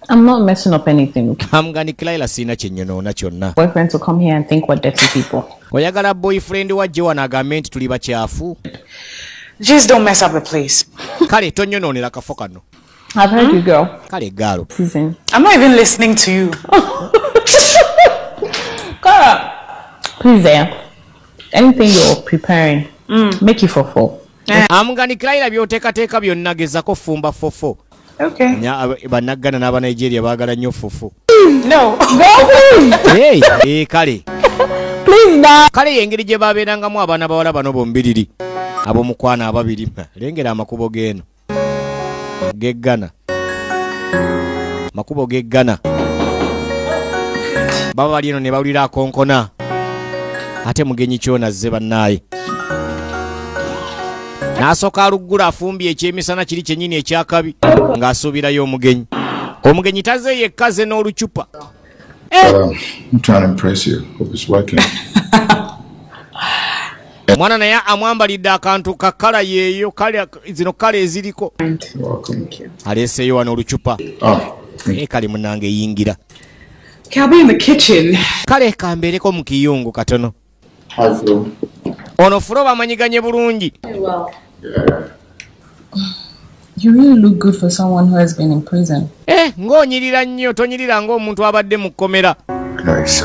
I'm not messing up anything. Okay? Amugani Clara sirina kye nnyonoona kyonna. Boyfriends will come here and think we're dirty people. Oyagala boyfriend wajje wano agambe nti tuli bakyafu. Just don't mess up the place. Kale tonyonoonera akafo kano. I've heard you, girl. Kale gaalo. Season. I'm not even listening to you. Clara, please, there. Anything you're preparing, make it for four. Amugani Clara by'oteekateeka byonna gezaako fumba fofo. Okay. Bannagana n'aba Nigeria baagala nnyo fufu. No. Hey, hey, kale. Please now. Kale engeri gye babeerangamu abaana bawala bano bombiriri ab'omukwano ababiri. Lengera amakubo g'eno geggana. Makubo geggana. Baba bali eno ne bawulira akonkona. Ate mugenyi kyona azze bannaaye. N'asooka aluggula afumbye ekyemisana kiri kyennyini ekyakabi ng'asuubirayo omugenyi. Omugenyi tazze yekka ze n'olucupa. I'm trying to impress you. Hope it's working. Mwana naye amwambalidde akantu ka kkala yeeyo zino kkala eziriko. Aleeseeyo wano olucupa. Kale munnange eyingira. I'll be in the kitchen. Kale kambeereko mu kiyungu katono. Hi, Flo. Ono Flo bamanyiganye bulungi. Well. Yeah. You really look good for someone who has been in prison. Ng'onyirira nnyo, tonyirira ng'omuntu abadde mu kkomera. Nice.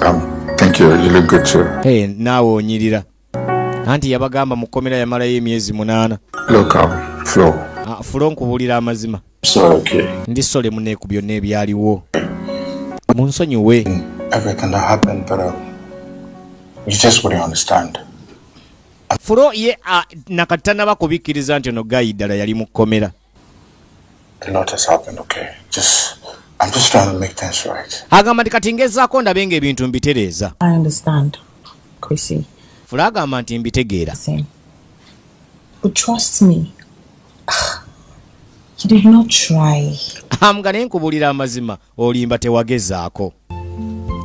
Thank you. You look good too. Naawe onyirira. Anti yabagamba mu kkomera yamalayo emyezi 8. Look, Flo. Flo nkubuulira amazima. Sorry, okay. Ndi sole munne ku byonna ebyaliwo. Munsonyiwe. Everything that happened, but you just wouldn't understand. Flo ye nakati tannaba kubikkiriza nti ono gayi ddala yali mu kkomera. A lot has happened, okay? I'm just trying to make things right. Agamba nti kati ngezaako ndabe ng'ebintu mbitereeza. I understand, Chrissy. Flo agamba nti mbitegeera. But trust me, you did not try. Amuga naye nkubuulira amazima olimba tewagezaako.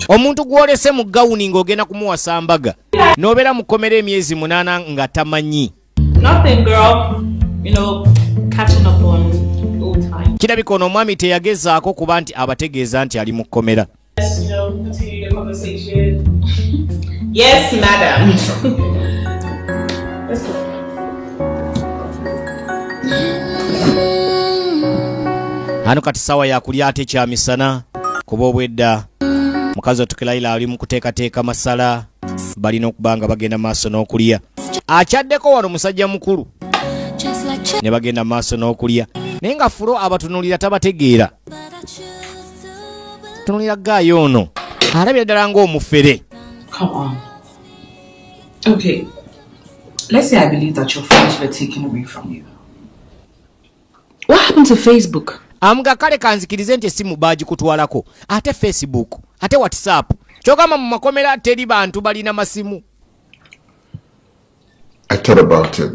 Omuntu gw'olese mu gawuni ng'ogenda kumuwasa mbaga n'obeera mu kkomera emyezi 8 nga tamanyi. Nothing, girl. You know, catching up on old time. Kirabika ono omwami teyagezaako kuba nti abategeeza nti ali mu kkomera. Yes, you know, continue the conversation. Yes, madam. Let's go. Ano kati sawa ya kulya ate kyamisana kuba obwedda mukazi otukilayira ali mu kuteekateeka masala balina okuba nga bagenda maaso n'okulya. Akyaddeko wano musajja mukulu ne bagenda maaso n'okulya naye nga Flo abatunuulira tabategeera. Tunuulira gaayo ono alabira ddala ng'omufere. Come on. Okay. Let's say I believe that your phones were taken away from you. What happened to Facebook? Amuga kale kanzikirize nti essimu baagikutwalako ate Facebook ate WhatsApp kyogamba mu makomera teri bantu balina masimu. I thought about it.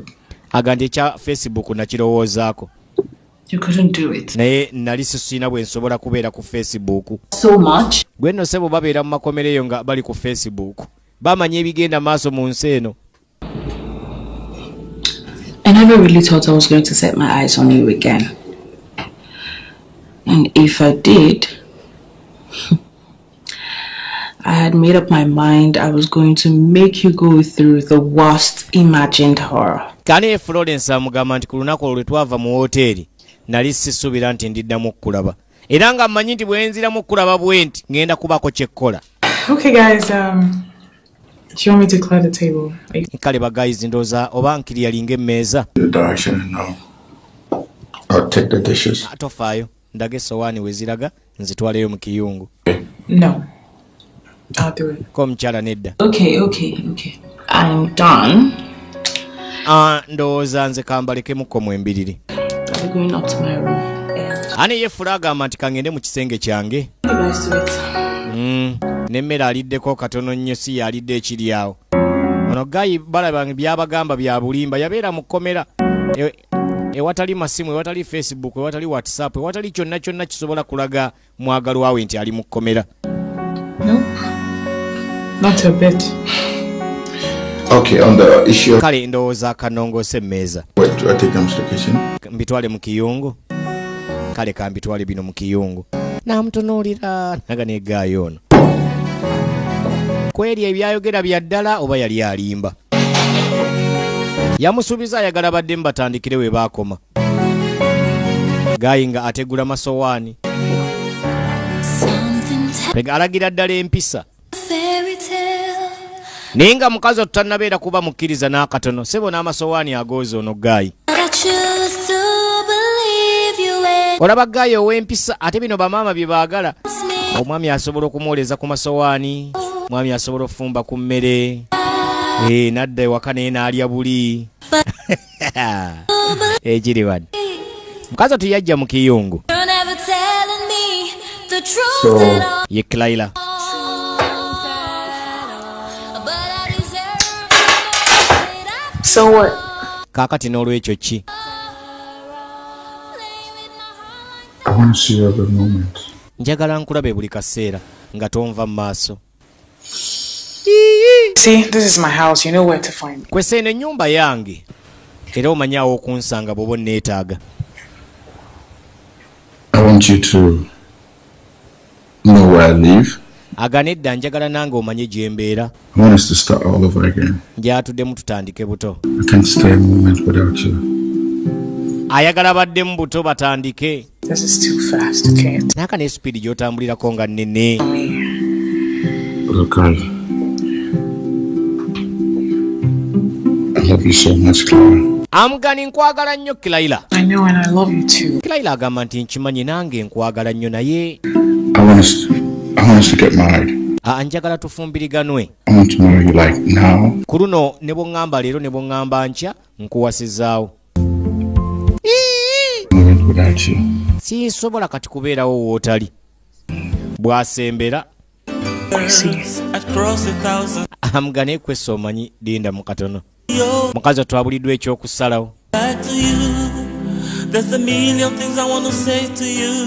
Aga nti ekya Facebook nakirowoozaako. You couldn't do it. Naye nali sisina bwe nsobola kubeera ku Facebook. So much. Gwe nno ssebo babeera mu makomera eyo nga bali ku Facebook. Bamanya ebigenda maaso mu nsi eno. I never really thought I was going to set my eyes on you again. And if I did, I had made up my mind I was going to make you go through the worst imagined horror. Kane Florence amugamba nti ku lunaku olwo twava mu woteeri nali sisuubira nti ndiddamu okukulaba. Era nga mmanyi nti bwe nziramu okukulaba bwe nti ngenda kubaako kye kkola. Okay guys, do you want me to clear the table? Kale ba guys ndowooza oba nkiri yalinga emmeeza. The direction, no. I'll take the dishes. Tofaayo ndaga essowaani we ziraga nzitwaleyo mu kiyungu. No. I'll do it. Ko mukyala nedda. Okay. I'm done. Ndowooza nze kambalekemuko mu embiriri. I'll be going up to my room. Ane ye Fula agamba nti kangende mu kisenge kyange. You guys do it. N'emmere aliddeko katono nnyo, si yalidde ekiri awo. Ono gayi balaba byabagamba bya bulimba, yabeera mu kkomera ewatali masimu, ewatali Facebook, ewatali WhatsApp, ewatali kyonna kyonna kisobola kulaga mwagalwa we nti ali mu kkomera. Nope. Not a bit. Okay, on the issue. Kale ndowooza akanongoose emmeeza. Wait, do I take them to the kitchen? Mbitwale mu kiyungu. Kale kambitwale bino mu kiyungu. Namutunuulira naga negaayo ono. Kweri ebyayogera bya ddala oba yali alimba. Yamusuubiza ayagala badde mbatandikire we baakoma. Gayi nga ategula masowaani. Alagira ddala empisa. Naye nga mukazi otutannabeera kuba mukkiriza n'akatono, sebo n'amasowaani agooza ono gayi. Olaba gayi ow'empisa, ate bino bamaama bye baagala. Omwami asobola okumwoleza ku masowaani, omwami asobola okufumba ku mmere, n'adda ewaka naye n'alya buli. Ekiri wano. Mukazi otu yajja mu kiyungu. Ye Clayla. So what? Kaakati n'olwekyo ki? I want to see you every moment. Njagala nkulabe buli kaseera nga tonva mu maaso. See, this is my house. You know where to find me. Kwese eno ennyumba yange. Era omanyi awo okunsanga bw'oba onneetaaga. I want you to know where I live. Aga nedda njagala nange omanye gye mbeera. I want us to start all over again. Njatuddemu tutandike buto. I can't stay a moment without you. Ayagala baddemu buto batandike. This is too fast, okay? Naka ne speed gy'otambulirako nga nnene. Look, I love you so much, Clara. Amugani nkwagala nnyo Clayla. I know and I love you too. Clayla agamba nti nkimanyi nange nkwagala nnyo naye. I want us to get married. Njagala tufumbiriganwe. I want to marry you like now. Ku luno ne bw'oŋŋamba leero ne bw'oŋŋamba nkya nkuwasizaawo. Without you. Sisobola kati kubeerawo wootali. Bw'asembera. Amugane kwesa omanyi linda mu katono. Mukazi twabuliddwa ekyokusalawo.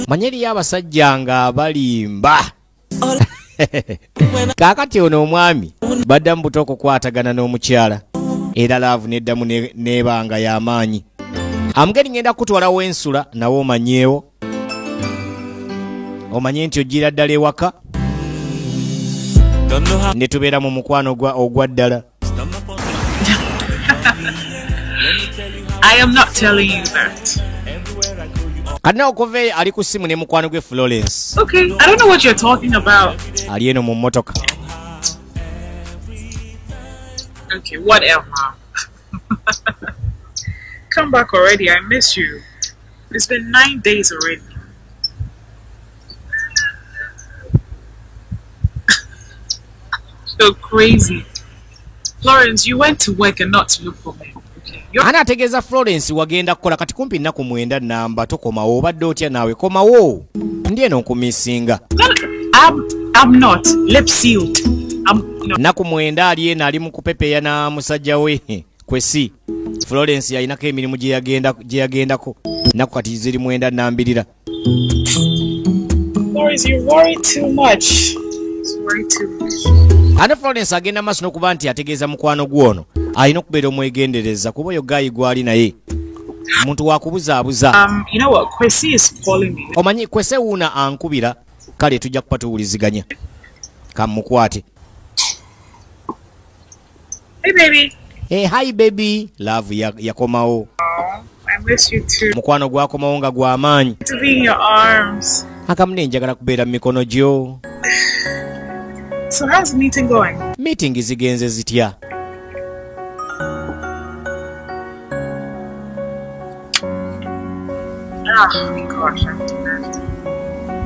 Manye eriyo abasajja nga balimba. Kaakati ono omwami baddamu buto okukwatagana n'omukyala. Era laavu neddamu n'ebanga y'amaanyi. Amugeni ngenda kutwala w'ensula nawe omanyeewo. Omanye nti ojjira ddala ewaka. Ne tubeera mu mukwano ogwa ddala. I am not telling you that. Kati okuva ali ku ssimu ne mukwano gwe Florence. Okay, I don't know what you're talking about. Ali eno mu mmotoka. Okay, whatever. Come back already, I miss you. It's been 9 days already. So crazy. Florence, you went to work and not to look for me. Okay. Ana ategeeza Florence wagenda kukola kati kumpi nnaku 9 namba tokomawo obadde otya naawe komawo. Ndi eno nkumisinga. I'm not lip sealed. I'm no. Nnaku 9 ali eno ali mu kupepeya na musajja we Kwesi. Florence yalinako emirimu gye yagendako. Nnaku kati ziri 9 nambirira. Florence, you worry too much. You worry too much. Ate Florence agenda maaso n'okuba nti ategeeza mukwano gwono alina okubeera omwegendereza kuba oyo gayi gwali naye omuntu wakubuzaabuza. You know what? Kwesi is calling me. Omanyi Kwesi wuuna ankubira kale tujja kuba tuwuliziganya. Kamukwate. Hey baby. Hey, hi baby. Love yakomawo. I miss you too. Mukwano gwakomawo nga gwa maanyi. To be in your arms. Akamune njagala kubeera mu mikono gyo. So how's the meeting going? Meeting zigenze zitya?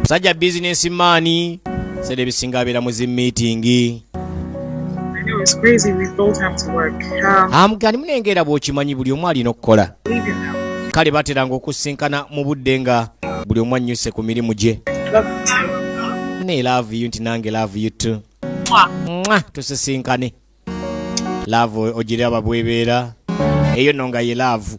Sajja business man, sede bisinga abeera mu zi meeting. know, it's crazy. We both have to work. Amugani munengeera bw'okimanyi buli omu alina okukola. Leave you now. Kale bateranga okusinkana mu budde nga buli omu annyuse ku mirimu gye. Love you too. Ne love you nti nange love you too. Mwah. Tusisinkane. Love ogiraba bwebeera. Eyo nno nga ye love.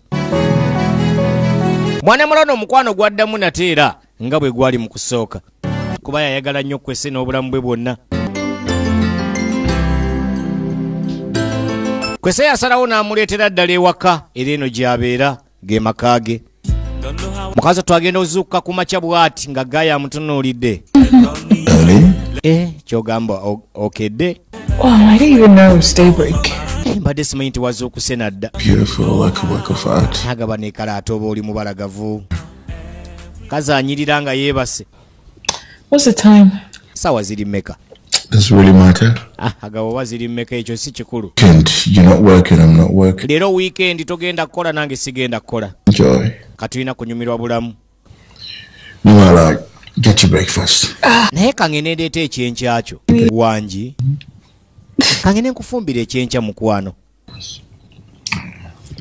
Mwana mulano omukwano gwaddamu nate era nga bwe gwali mu kusooka. Kuba yayagala nnyo Kwesi n'obulamu bwe bwonna. Kwesi yasalawo n'amuleetera ddala ewaka era eno gy'abeera ge maka ge. Mukazi twagenda ozuukuka ku makya bw'ati nga Gaaya amutunuulidde. Ky'ogamba okedde? Wow, I didn't even know it was daybreak. Mbadde simanyi nti wazuukuse nadda. Beautiful, like a work of art. Agaba neekala ate oba oli mubalagavu. Kazaanyirira nga yeebase. What's the time? Sawa ziri mmeka? Does it really matter? Agaba oba ziri mmeka ekyo si kikulu. Kent, you're not working, I'm not working. Leero weekend togenda kukola nange sigenda kukola. Enjoy. Katulina kunyumirwa bulamu. Meanwhile, get your breakfast. Naye kangene ndeeta ekyenkya kyo. Wangi. Kangene nkufumbira ekyenkya mukwano.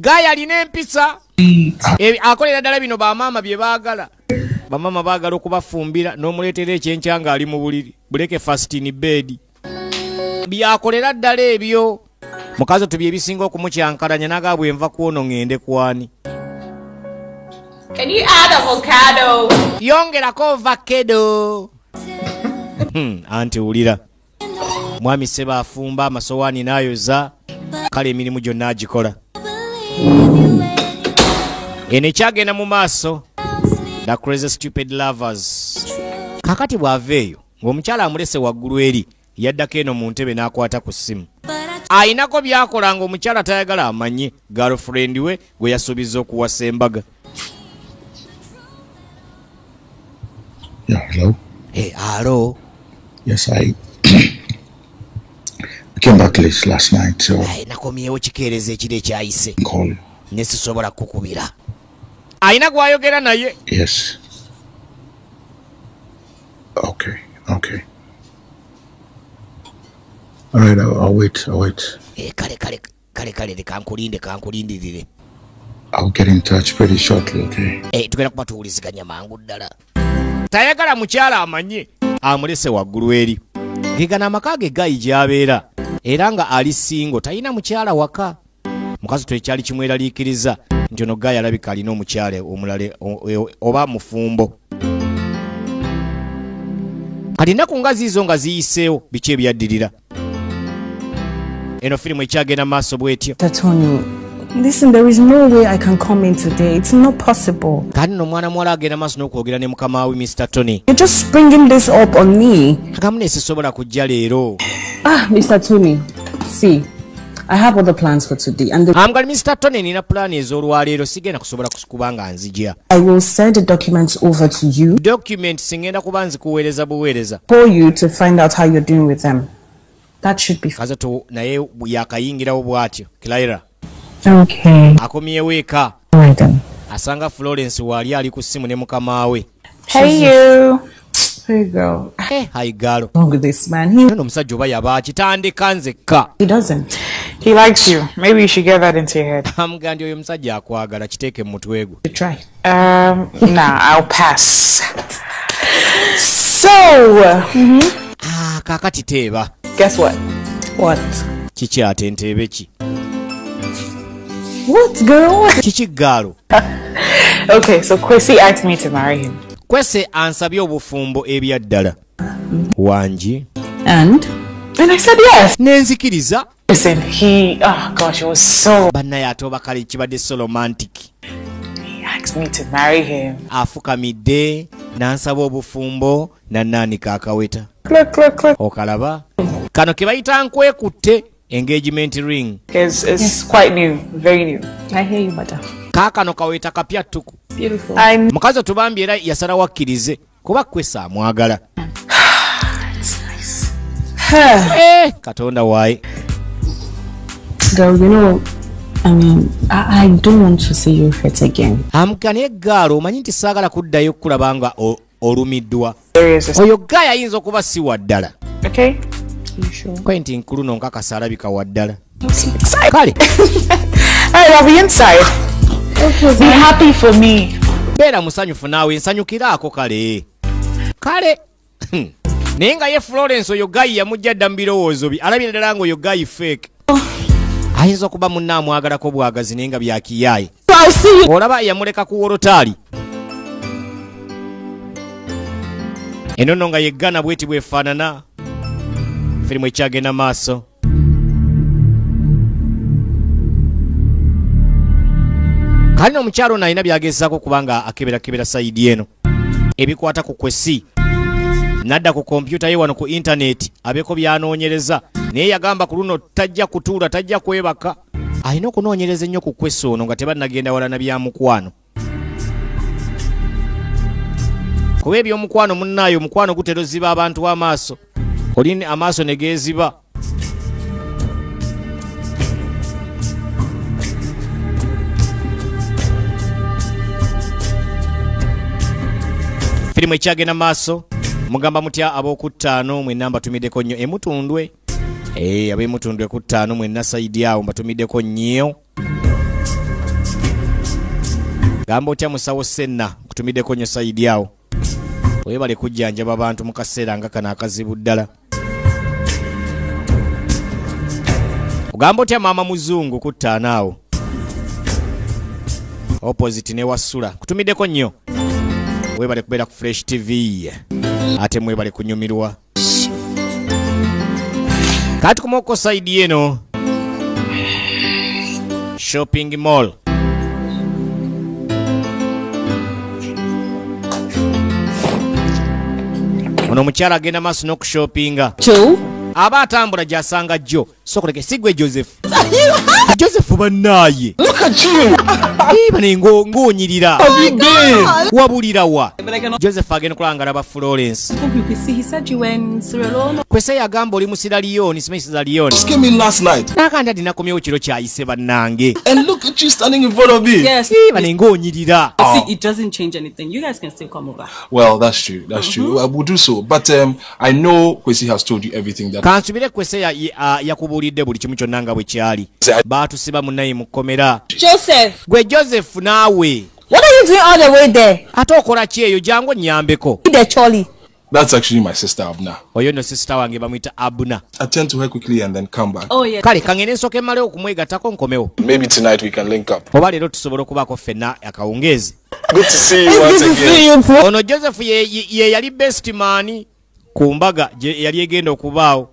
Gaaya alina empisa. Akolera ddala bino bamaama bye baagala. Bamaama baagala okubafumbira n'omuleetera ekyenkya ng'ali mu buliri. Breakfast in bed. Byakolera ddala ebyo. Mukazi otubye ebisinga okumukyankalanya n'agamba bwe nva kwono ŋŋende kwani. Can you add avocado? Yongerako avocado. Anti wulira. Mwami Seba afumba amasowaani n'ayoza, kale emirimu gyonna agikola. Eno ekyagenda mu maaso. The Crazy Stupid Lovers. Kakati bw'ava eyo ng'omukyala amulese waggulu eri yaddako eno mu ntebe n'akwata ku ssimu. Ayinako by'akola ng'omukyala tayagala amanye girlfriend we gwe yasuubiza okuwasa embaga. Yeah, hello. Hey, hello. Yes, I came back late last night, so nakomyewo kikeereza ekiro ekyayise. Call you. Ne sisobola kukubira. Ayina gw'ayogera naye. Yes. Okay, okay. All right, I'll wait, I'll wait. Kale kale kale kale kankulinde kankulindirire. I'll get in touch pretty shortly, okay? Tugenda kuba tuwuliziganya mangu ddala. Tayagala mukyala amanye amulese waggulu eri. Gegana amaka ge Gayi gy'abeera era nga ali singo talina mukyala waka. Mukazi twekyali kimweraliikiriza nti ono Gayi alabika alina omukyala omulala oba mufumbo. Kati ennaku nga ziizo nga ziyiseewo biki ebyaddirira. Eno firimu ekyagenda maaso bw'etyo. Tony, listen, there is no way I can come in today. It's not possible. Kati nno omwana muwala agenda maaso n'okwogera ne mukama we Mr. Tony. You're just bringing this up on me. Akamu ne sisobola kujja leero. Mr. Tony, see, I have other plans for today. And I'm Mr. Tony nina plan ez'olwaleero sigenda kusobola kuba nga nzijja. I will send the documents over to you. Documents ngenda kuba nzikuweereza buweereza. For you to find out how you're doing with them. That should be fine. Naye yakayingirawo bw'atyo Clara. Okay. Akomyewo eka. All right then. Asanga Florence wali ali ku ssimu ne mukama we. Hey you. Hey girl. Hey, hi girl. Wrong with this man. He no musajja oba yaba kitandika nzekka. He doesn't. He likes you. Maybe you should get that into your head. Amugandi oyo musajja akwagala kiteeke mu mutwe gwo. You try. Nah, I'll pass. So, kakati teeba. Guess what? What? Kiki ate nteebe ki? What girl? Kiki girl? Okay, so Kwesi asked me to marry him. Kwesi ansabye obufumbo ebya ddala. Wangi. And? And I said yes. Nenzikiriza. Listen, he, oh gosh, it was so. Bannaye ate oba kale kibadde so romantic. He asked me to marry him. Afukamidde n'ansaba obufumbo n'annaanika akaweta. Click, click, click. Okalaba. Kano ke bayita nkwekutte engagement ring. It's quite new, very new. I hear you, madam. Kaakano kaweta kapya ttuku. Beautiful. Mukazi otubambye era yasalawo akkirize kuba Kwesi amwagala. It's nice. Katonda waaye. Girl, you know, I mean, I don't want to see you hurt again. Amukane girl, omanyi nti saagala kuddayo okulaba nga olumiddwa. Oyo guy ayinza okuba si wa ddala. Okay. Sure. Quentin kuluno nkakasa alabika waddala. Kale. Hey, I'll be inside. Okay, be happy for me. Beera musanyufu naawe nsanyukiraako kale. Kale. Naye nga ye Florence oyo gayi yamujja dda mu birowoozo bye. Alabira ddala ng'oyo gayi fake. Ayinza okuba munne amwagalako bwagazi naye nga bya kiyaayi. Olaba yamuleka ku wolotaali. Eno nno nga yeggana bweti bwefaanana. Firimu ekyagenda maaso. Kale omukyalo ono alina by'agezaako kubanga akeberakebera sayidi eno ebikwata ku Kwesi. Nadda ku kompyuta ye wano ku intaneti abeeko by'anoonyereza, naye yagamba ku luno tajja kutuula, tajja kwebaka. Alina okunoonyereza ennyo ku Kwesi ono nga tebannagenda wala na bya mukwano. Kuba ebyomukwano munnaayo, omukwano gutera oziba abantu amaaso, oli amaaso ne geeziba. Firimu ekyagenda maaso. Mugamba mutya ab'okuttaano mwenna mbatumiddeko nnyo emutundwe. Ab'emutundwe ku ttaano mwenna sayidi awo mbatumiddeko nnyo. Gamba otya musawo Senna, nkutumiddeko nnyo sayidi awo. Weebale kujjanjaba abantu mu kaseera nga kano akazibu ddala. Ogamba otya maama muzungu ku ttaano awo. Opposite ne Wasula, nkutumiddeko nnyo. Weebale kubeera ku Fresh TV. Ate mwebale kunyumirwa. Kati kumoko side eno shopping mall. Ono omukyala agenda maaso n'okushoppinga. Aba atambula gy'asanga jjo. Sokoleke sigwe Joseph. Joseph bannaaye. Look at you. Bane ng'onyirira. Wabulira wa. Joseph agenda okulanga alaba Florence. Kwese yagamba oli mu Sierra Leone, simanyi Sierra Leone. Just came in last night. Nakanda ndinakomyewo kiro kyayise bannange. And look at you standing in front of me. Yes. Bane ng'onyirira. See, it doesn't change anything. You guys can still come over. Well, that's true. That's true. I will do so. But I know Kwesi has told you everything that. Kansubire Kwese yakubuulidde buli kimu kyonna nga bwe kyali. Baatusiba munnaye mu kkomera. Joseph. Gwe Joseph naawe. What are you doing all the way there? Ate okola ki eyo jangu nnyambeko. The trolley. That's actually my sister Abna. Oyo no sister wange bamuyita Abna. Attend to her quickly and then come back. Oh yeah. Kale kangende nsooke mmale okumwegattako nkomewo. Maybe tonight we can link up. Oba leero tusobola okubaako ffenna akawungeezi. Good to see you once again. Ono Joseph ye yali best man ku mbaga yali egenda okubaawo.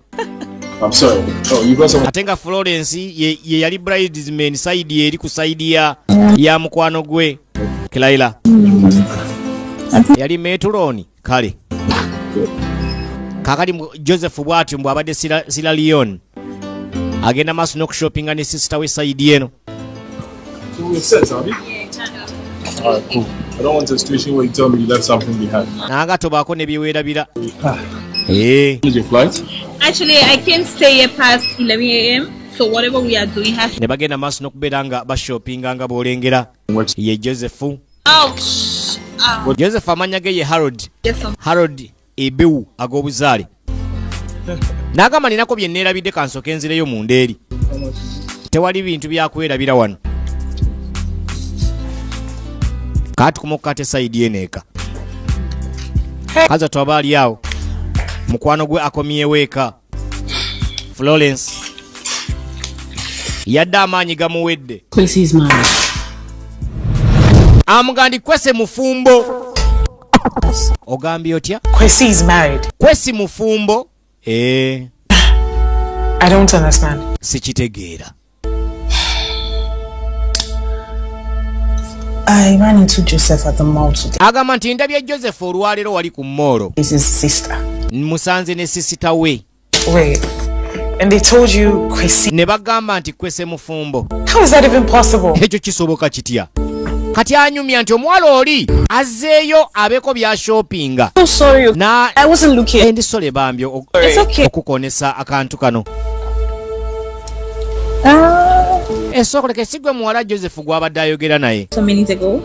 I'm sorry. Oh, you got some. Ate nga Florence ye yali bridesmaid side eri ku side ya mukwano gwe Kilaila. Yali metuloni kale. Kakati Joseph bw'atyo mbw abadde Sierra Leone. Agenda maaso n'okushoppinga ne sister we side eno. All right, cool. I don't want a situation where you tell me you left something behind. Nanga tobaako ne byeweerabira. Is your flight? Actually, I can't stay here past 11 a.m. So whatever we are doing has to. Ne bagenda maaso n'okubeera nga bashoppinga nga bw'olengera. Ye Joseph. Ouch. Joseph amanya ge ye Harold. Yes, Harold Ebewu ag'obuzaale. N'agamba ninako bye neerabidde kansooke nzireyo munda eri. Tewali bintu byakwerabira wano. Kaati kumukate sayidi eno eka. Kaza twaba ali awo. Mukwano gwe akomyewo eka. Florence. Yadde amaanyi gamuwedde. Kwesi's married. Amugandi Kwesi mufumbo. Ogambye otya? Kwesi is married. Kwesi mufumbo. I don't understand. Sikitegeera. I ran into Joseph at the mall today. Agamba nti ndabye Joseph olwaleero wali ku mall. Is his sister. Musanze ne sister we. Wait. And they told you Kwesi. Ne bagamba nti Kwesi mufumbo. How is that even possible? Ekyo kisoboka kitya? Kati anyumya nti omuwala oli azzeeyo abeeko bya shoppinga. So sorry. Na I wasn't looking. Ndi sorry bambi It's okay. Okukonesa akantu kano. Esokoleke sigwe muwala Joseph gw'abadde ayogera naye. Some minutes ago.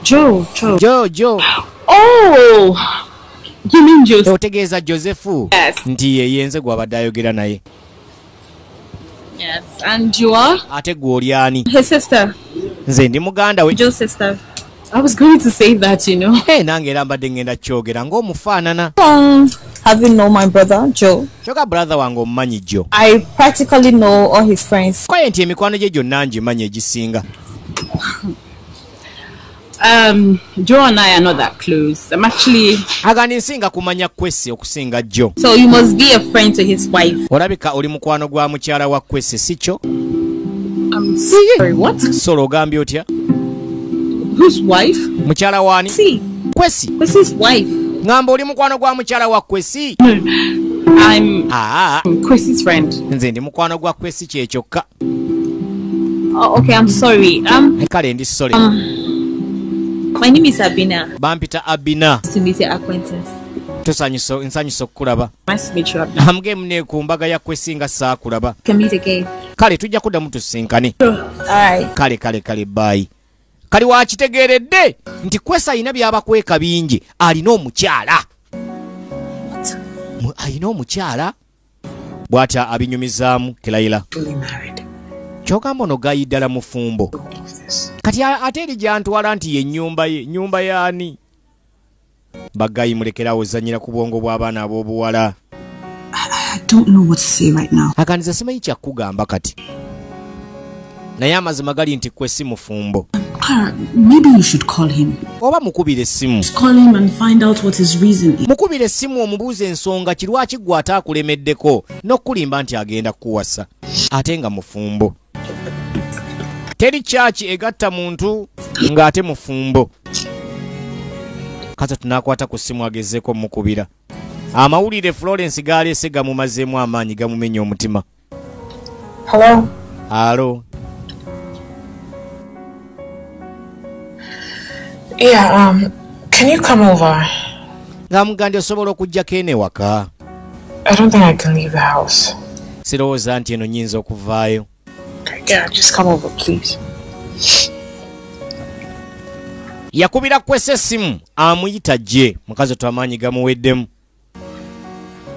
Joe. Joe. Oh. You mean Joseph? Otegeeza Joseph? Yes. Nti ye yenze gw'abadde ayogera naye. Yes. And you are? Ate gwe oli ani? His sister. Nze ndi muganda we. Joe's sister. I was going to say that, you know. Hey, nange era mbadde ngenda kyogera ng'omufaanana. Have you known my brother, Joe? Kyokka brother wange omumanyi Joe. I practically know all his friends. Kwaye nti emikwano gye gyonna ngimanyi egisinga. Joe and I are not that close. I'm actually... Agandi nsinga kumanya Kwesi okusinga Joe. So you must be a friend to his wife. Olabika oli mukwano gwa mukyala wa Kwesi, si kyo? I'm sorry, what? Solo ogambye otya? Whose wife? Mukyala wani? Si. Kwesi. Kwesi's wife. Ngamba oli mukwano gwa mukyala wa Kwesi? I'm Kwesi's friend. Nze ndi mukwano gwa Kwesi kye kyokka. Oh, okay, I'm sorry. Kale ndi sorry. My name is Abina. Bampita Abina. Nice to meet your acquaintance. Nsanyusa okukulaba. Nice to meet you, Abina. Amge mune ku mbaga ya Kwesi nga saakulaba. Can meet again. Kale tujja kuddamu tusinkane. All right. Kale kale kale bye. Kali wakitegeeredde nti Kwesi alina by'abakweka bingi, alina omukyala. Alina omukyala bw'atya abinyumizaamu Kilayira. Kyogamba ono gayi ddala mufumbo. Kati ate eri gy'antwala nti ye nnyumba ye, nnyumba y'ani? Bagayi mulekerawo ozannyira ku bwongo bw'abaana ab'obuwala. I don't know what to say right now. Akandiza simanyi kya kugamba kati. Naye amazima gali nti Kwesi mufumbo. Clara, maybe you should call him. Oba mukubire essimu. Call him and find out what his reason is. Mukubire essimu omubuuze ensonga ki lwaki gwe ataakulemeddeko n'okulimba nti agenda kukuwasa ate nga mufumbo. Teri kyaki egatta muntu ng'ate mufumbo. Kata tunaakwata ku ssimu agezeeko mukubira. Amawulire Florence galeese gamumazeemu amaanyi gamumenya omutima. Hello? Hello. Yeah, can you come over? Ngamugambye osobola okujjako eno ewaka. I don't think I can leave the house. Sirowooza nti eno nnyinza okuvaayo. Yeah, just come over, please. Yakubira Kwesi essimu amuyita gye. Mukazi twamaanyi gamuweddemu.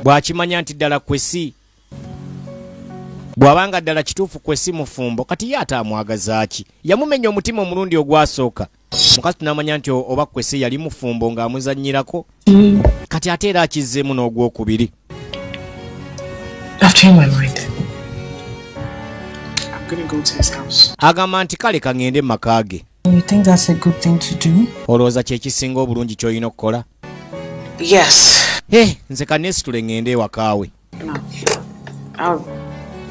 Bw'akimanya nti ddala Kwesi bw'abanga ddala kituufu Kwesi mufumbo kati ye ate amwagaza ki? Yamumenya omutima omulundi ogwasooka. Mukazi tunamanya nti oba Kwesi yali mufumbo ng'amuzannyirako. Kati ate era akizzeemu n'ogwokubiri. I've changed my mind. I'm gonna go to his house. Agamba nti kale ka ŋŋende mu maka ge. You think that's a good thing to do? Olowooza kye kisinga obulungi ky'olina okukola? Yes. Nze ka neesitule ŋŋende ewaka we. No.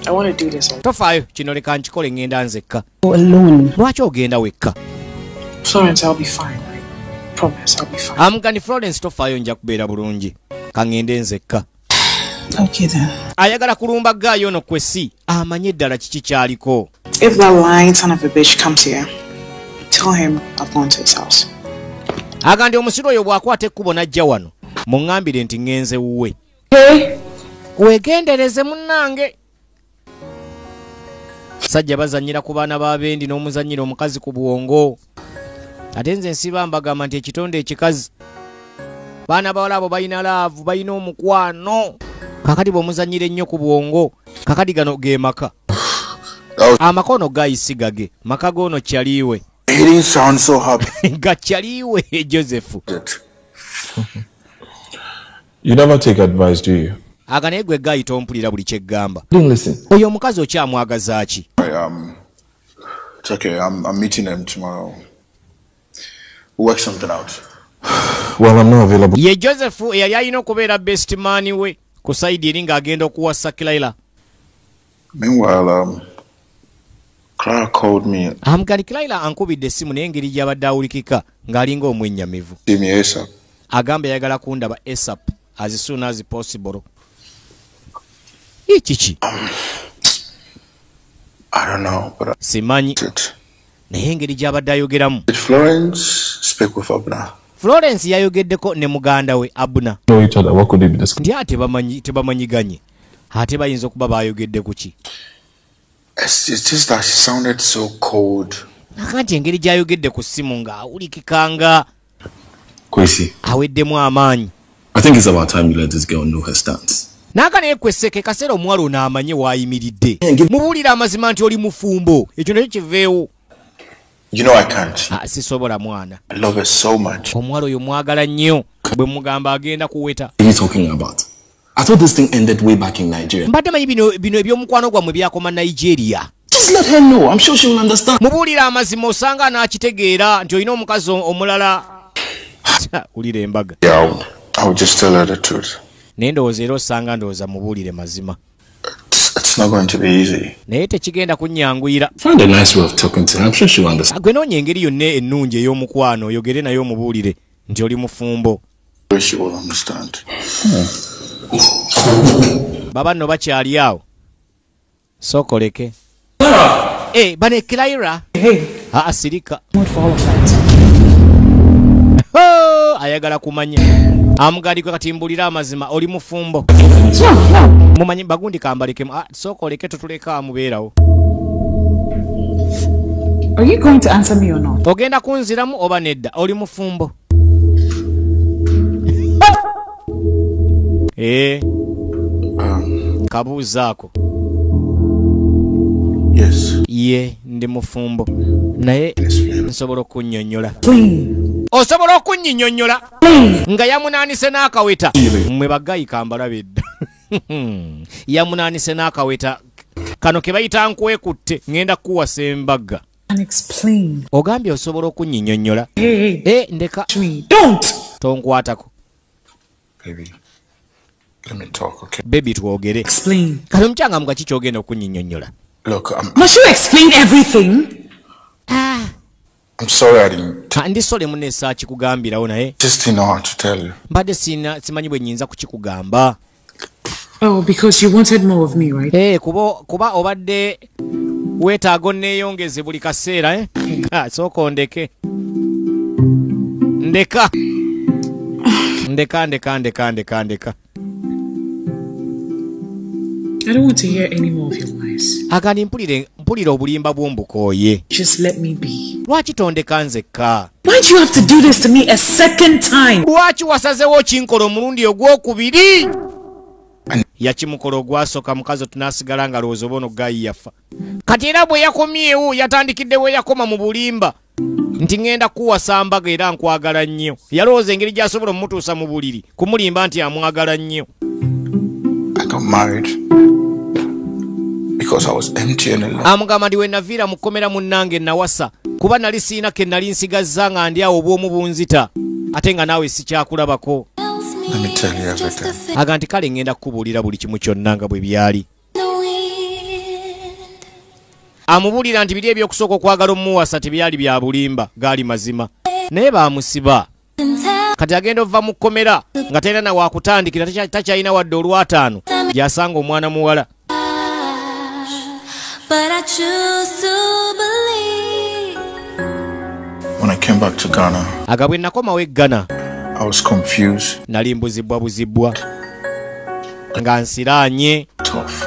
I want to do this. Tofaayo kino leka nkikole ŋŋenda nzekka. Alone. Lwaki ogenda wekka? Florence, I'll be fine. I promise, I'll be fine. Amugani Florence tofaayo nja kubeera bulungi. Ka ŋŋende nzekka. Okay then. Ayagala kulumba gaayo ono Kwesi amanye ddala kiki kyaliko. If that lying son of a bitch comes here, tell him I've gone to his house. Agandi omusiru oyo bw'akwata ekkubo n'ajja wano, muŋŋambire nti ŋŋenze wuwe. Weegendereze munnange. Sajja bazannyira ku baana b'abendi n'omuzannyira omukazi ku bwongo. Ate nze nsiba mbagamba nti ekitonde ekikazi. Baana bawala abo balina laavu, balina omukwano. Kakati bw'omuzannyira ennyo ku bwongo, kakati gano ge maka. Amakono gayisigage, maka goono kyaliwe. He didn't sound so happy. Nga kyaliwe Joseph. You never take advice, do you? Aga naye gwe gayi tompulira buli kyeggamba. Didn't listen. Oyo omukazi okyamwagaza ki? It's okay. I'm meeting him tomorrow. We'll work something out. Well, I'm not available. Ye Joseph eyali alina okubeera best man we ku side eri ng'agenda okuwasa Kilayira. Meanwhile, Clara called me. Amugani Kilayira ankubidde essimu naye engeri gy'abadde awulikika ng'alinga omwennyamivu. See me ASAP. Agamba ayagala kundaba ASAP as soon as possible. Kiki? I don't know, but simanyi. Naye engeri gy'abadde ayogeramu. Did Florence speak with Abner? Florence yayogeddeko ne muganda we Abner. Know each other. What could they be discussing? Nti ate tebamanyiganye. Ate bayinza okuba bayogedde ku ki? It's just that she sounded so cold. Nakati engeri gy'ayogedde ku ssimu ng'awulikikanga Kwesi aweddemu amaanyi. I think it's about time you let this girl know her stance. Naga naye kweseke kaseera omuwala ono amanye waayimiridde. Mubuulire amazima nti oli mufumbo, ekyo nakyo kiveewo. You know I can't. Ah, sisobola mwana. I love her so much. Omuwala oyo mwagala nnyo, bwe mugamba agenda kuweta. What are you talking about? I thought this thing ended way back in Nigeria. Mbadde manyi bino ebyomukwano gwammwe byakoma Nigeria. Just let her know. I'm sure she will understand. Mubuulire amazima osanga anakitegeera nti olina omukazi omulala. Wulira embaga. Yeah, I'll just tell her the truth. Naye ndowooza era osanga ndowooza mubuulire mazima. It's not going to be easy. Naye tekigenda kunnyanguyira. Find a nice way of talking to her. I'm sure she will understand. Gwe noonya engeri yonna ennungi ey'omukwano oyogere naye omubuulire nti oli mufumbo. She will understand. Baba nno bakyali awo. Sookoleke. Bane Clara. Hey. Aa, sirika. Not for all of that. Oh, ayagala kumanya. Amugaliko kati mbulira amazima oli mufumbo. No, no. Mumanyi bagundi kambalekemu. Ah, sookoleke tutuleka amubeerawo. Are you going to answer me or not? Ogenda kunziramu oba nedda? Oli mufumbo. Kabuuzaako. Yes. Ye ndi mufumbo. Naye nsobola okunnyonnyola. Osobola okunnyonnyola nga yamunaanise n'akaweta. Mmwe bagayi kambalabe dda. Yamunaanise n'akaweta. Kano ke bayita nkwekutte ŋŋenda kukuwasa embaga. Ogambye osobola okunnyonnyola. Ndeka. Don't. Tonkwatako. Baby. Let me talk, okay? Baby twogere. Explain. Kati omukyanga muga ki ky'ogenda okunnyonnyola? Look, must you explain everything? I'm sorry I didn't. Ndi sorry munne saakikugambirawo naye. Just didn't know how to tell you. Mbadde sina simanyi bwe nnyinza kukikugamba. Oh, because you wanted more of me, right? Kuba obadde weetaaga onneeyongeze buli kaseera, eh? Sooka ondeke. Ndeka. Ndeka, ndeka, ndeka, ndeka, ndeka. I don't want to hear any more of your lies. Agandi mpulira obulimba bw'ombukooye. Just let me be. Lwaki tondeka nzekka? Why do you have to do this to me a second time? Lwaki wasazeewo kinkola omulundi ogwokubiri? Yakimukola ogwasooka mukazi tunaasigala nga lowooza oba ono gayi yafa. Kati era bwe yakomyewo yatandikidde we yakoma mu bulimba nti ŋŋenda kuwasa mbaga era nkwagala nnyo. Yalowooza engeri gy'asobola omutuusa mu buliri kumulimba nti amwagala nnyo. I got married because I was empty and alone. Amugamba ndi we naviira mu kkomera munnange nawasa kuba nali siina ke nali nsigazza nga ndi awo obw'omu bunzita ate nga naawe sikyakulabako. Let me tell you everything. Aga nti kale ŋŋenda kukubuulira buli kimu kyonna nga bwe byali. Amubuulira nti biri ebyokusooka okwagala omuwasa tebyali bya bulimba, gaali mazima. Naye baamusiba. Kati agenda ova mu kkomera nga talina na waakutandikira, takyalina wadde olwataano gy'asanga omwana muwala. When I came back to Ghana, aga bwe nakomawo e Ghana, I was confused. Nali mbuzibwa buzibwa nga nsiraanye. Tough.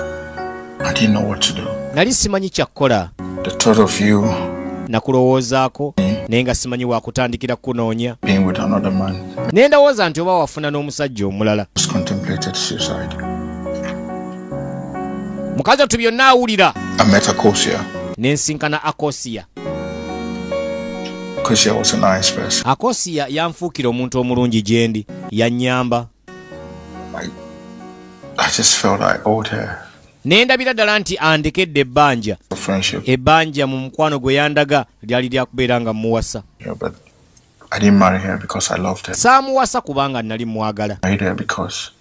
I didn't know what to do. Nali simanyi kyakukola. The thought of you. Nakulowoozaako naye nga simanyi wakutandikira kunoonya. Being with another man. Ne ndowooza nti oba wafuna n'omusajja omulala. Contemplated suicide. Mukazi wattu byonna awulira. I met Akosia. Ne nsinkana Akosia. Akosia was a nice person. Akosia yanfuukira omuntu omulungi gye ndi. Yannyamba. I just felt I owed her. Ne ndabira ddala nti andekedde ebbanja. Ebbanja mu mukwano gwe yandaga lyali lyakubeera nga mmuwasa. Yeah, but I didn't marry her because I loved her. Saamuwasa kubanga nali mwagala. I married her because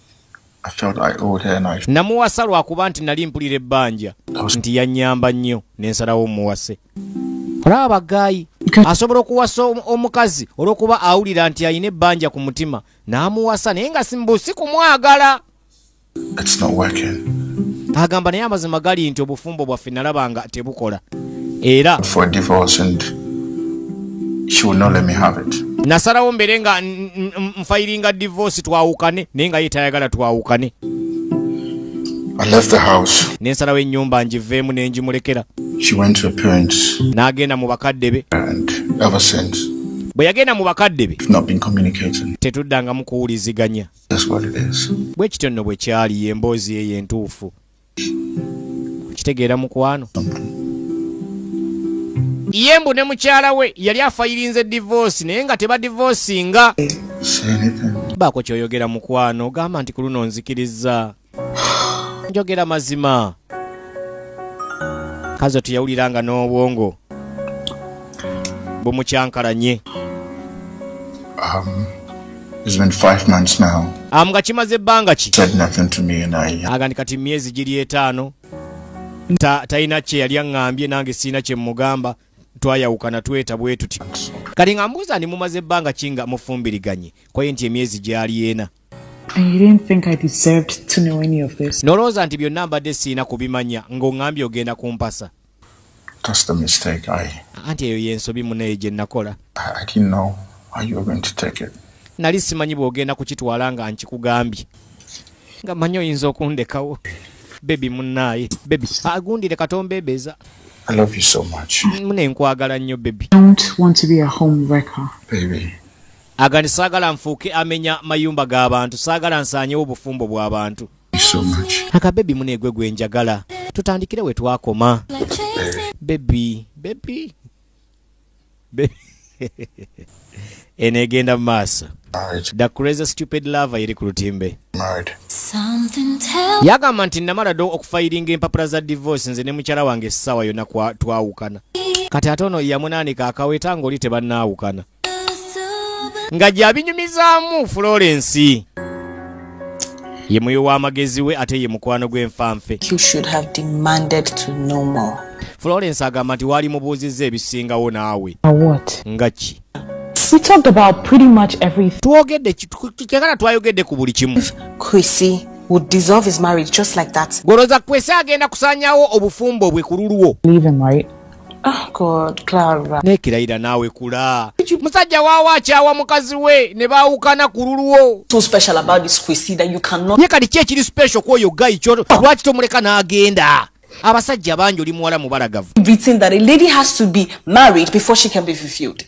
I felt I owed her and I... Namuwasa lwakuba nti nali mpulira ebbanja nti yannyamba nnyo ne nsalawo mmuwase. Olaba gayi asobola okuwasa omukazi olw'okuba awulira nti alina ebbanja ku mutima n'amuwasa naye nga si kumwagala. It's not working. Agamba naye amazima gali nti obufumbo bwaffe nalabanga tebukola. Era for a divorce and she would not let me have it. Nasalawo mbere nga nfayiringa divorce twawukane naye nga ye tayagala twawukane. I left the house. Ne nsalawo ennyumba ngiveemu ne ngimulekera. She went to her parents. N'agenda mu bakadde be. And ever since. Bwe yagenda mu bakadde be, We've not been communicating. Tetuddangamu kuwuliziganya. That's what it is. Bwe kityo nno bwe kyali, emboozi eyo entuufu. Kitegeera mukwano. Ye mbu ne mukyala we yali afayirinze divorce, naye nga tebadivorcinga. Say anything. Baako ky'oyogera mukwano, gamba nti ku luno nzikiriza. Njogera mazima. Kazo teyawuliranga n'obwongo bumukyankalanye. It's been 5 months now. Nga kimaze ebbanga ki? Said nothing to me and I. Aga nti kati myezi giri 5. Talina kye yali aŋŋambye, nange sirina kye mmugamba, twayawukana tweta bwe tuti. Kati nga mbuuza nti mumaze ebbanga ki nga mufumbiriganye, kwaye nti emyezi gyali 4. And you didn't think I deserved to know any of this? Nolowooza nti byonna mbadde sirina kubimanya ng'oŋŋambye ogenda kumpasa. That's the mistake. Anti eyo y'ensobi munnaye gye nakola. I didn't know how you were going to take it. Nali simanyi bw'ogenda kukitwala nga nkikugambye. Nga mmanyi oyinza okundekawo. Baby munnaye, baby, agundire katombeebeza. I love you so much. Mune nkwagala nnyo baby. I don't want to be a home wrecker. Baby. Aga nti saagala nfuuke amenya mayumba g'abantu, saagala nsaanyewo obufumbo bw'abantu. So much. Aka baby mune gwe gwe njagala. Tutandikire we twakoma. Baby, baby. Baby. Eno egenda mu maaso. The Crazy Stupid Lover eri ku lutimbe. Yagamba nti namala ddo okufayiringa empapula za divorce nze ne mukyala wange essaawa yonna twawukana. Kati ate ono yamunaanika akaweta ng'oli tebannaawukana. Nga gy'abinyumizaamu Florence. Ye muyo w'amagezi we ate ye mukwano gw'enfanfe. You should have demanded to know more. Florence agamba nti waali mubuuzizza ebisingawo naawe. What? Nga ki? We talked about pretty much everything. Twogedde kyekana twayogedde ku buli kimu. Kwesi would dissolve his marriage just like that. Goloza Kwesi agenda kusaanyaawo obufumbo bwe ku lulwo. Leave him, right? Oh God, Clara. Nekirayira naawe kula. Musajja waawo akyawa mukazi we ne baawukana ku lulwo. So special about this Kwesi that you cannot. Ye kati ki ekiri special ku oyo guy kyo lwaki tomuleka n'agenda? Abasajja bangi oli muwala mubalagavu. Written that a lady has to be married before she can be fulfilled.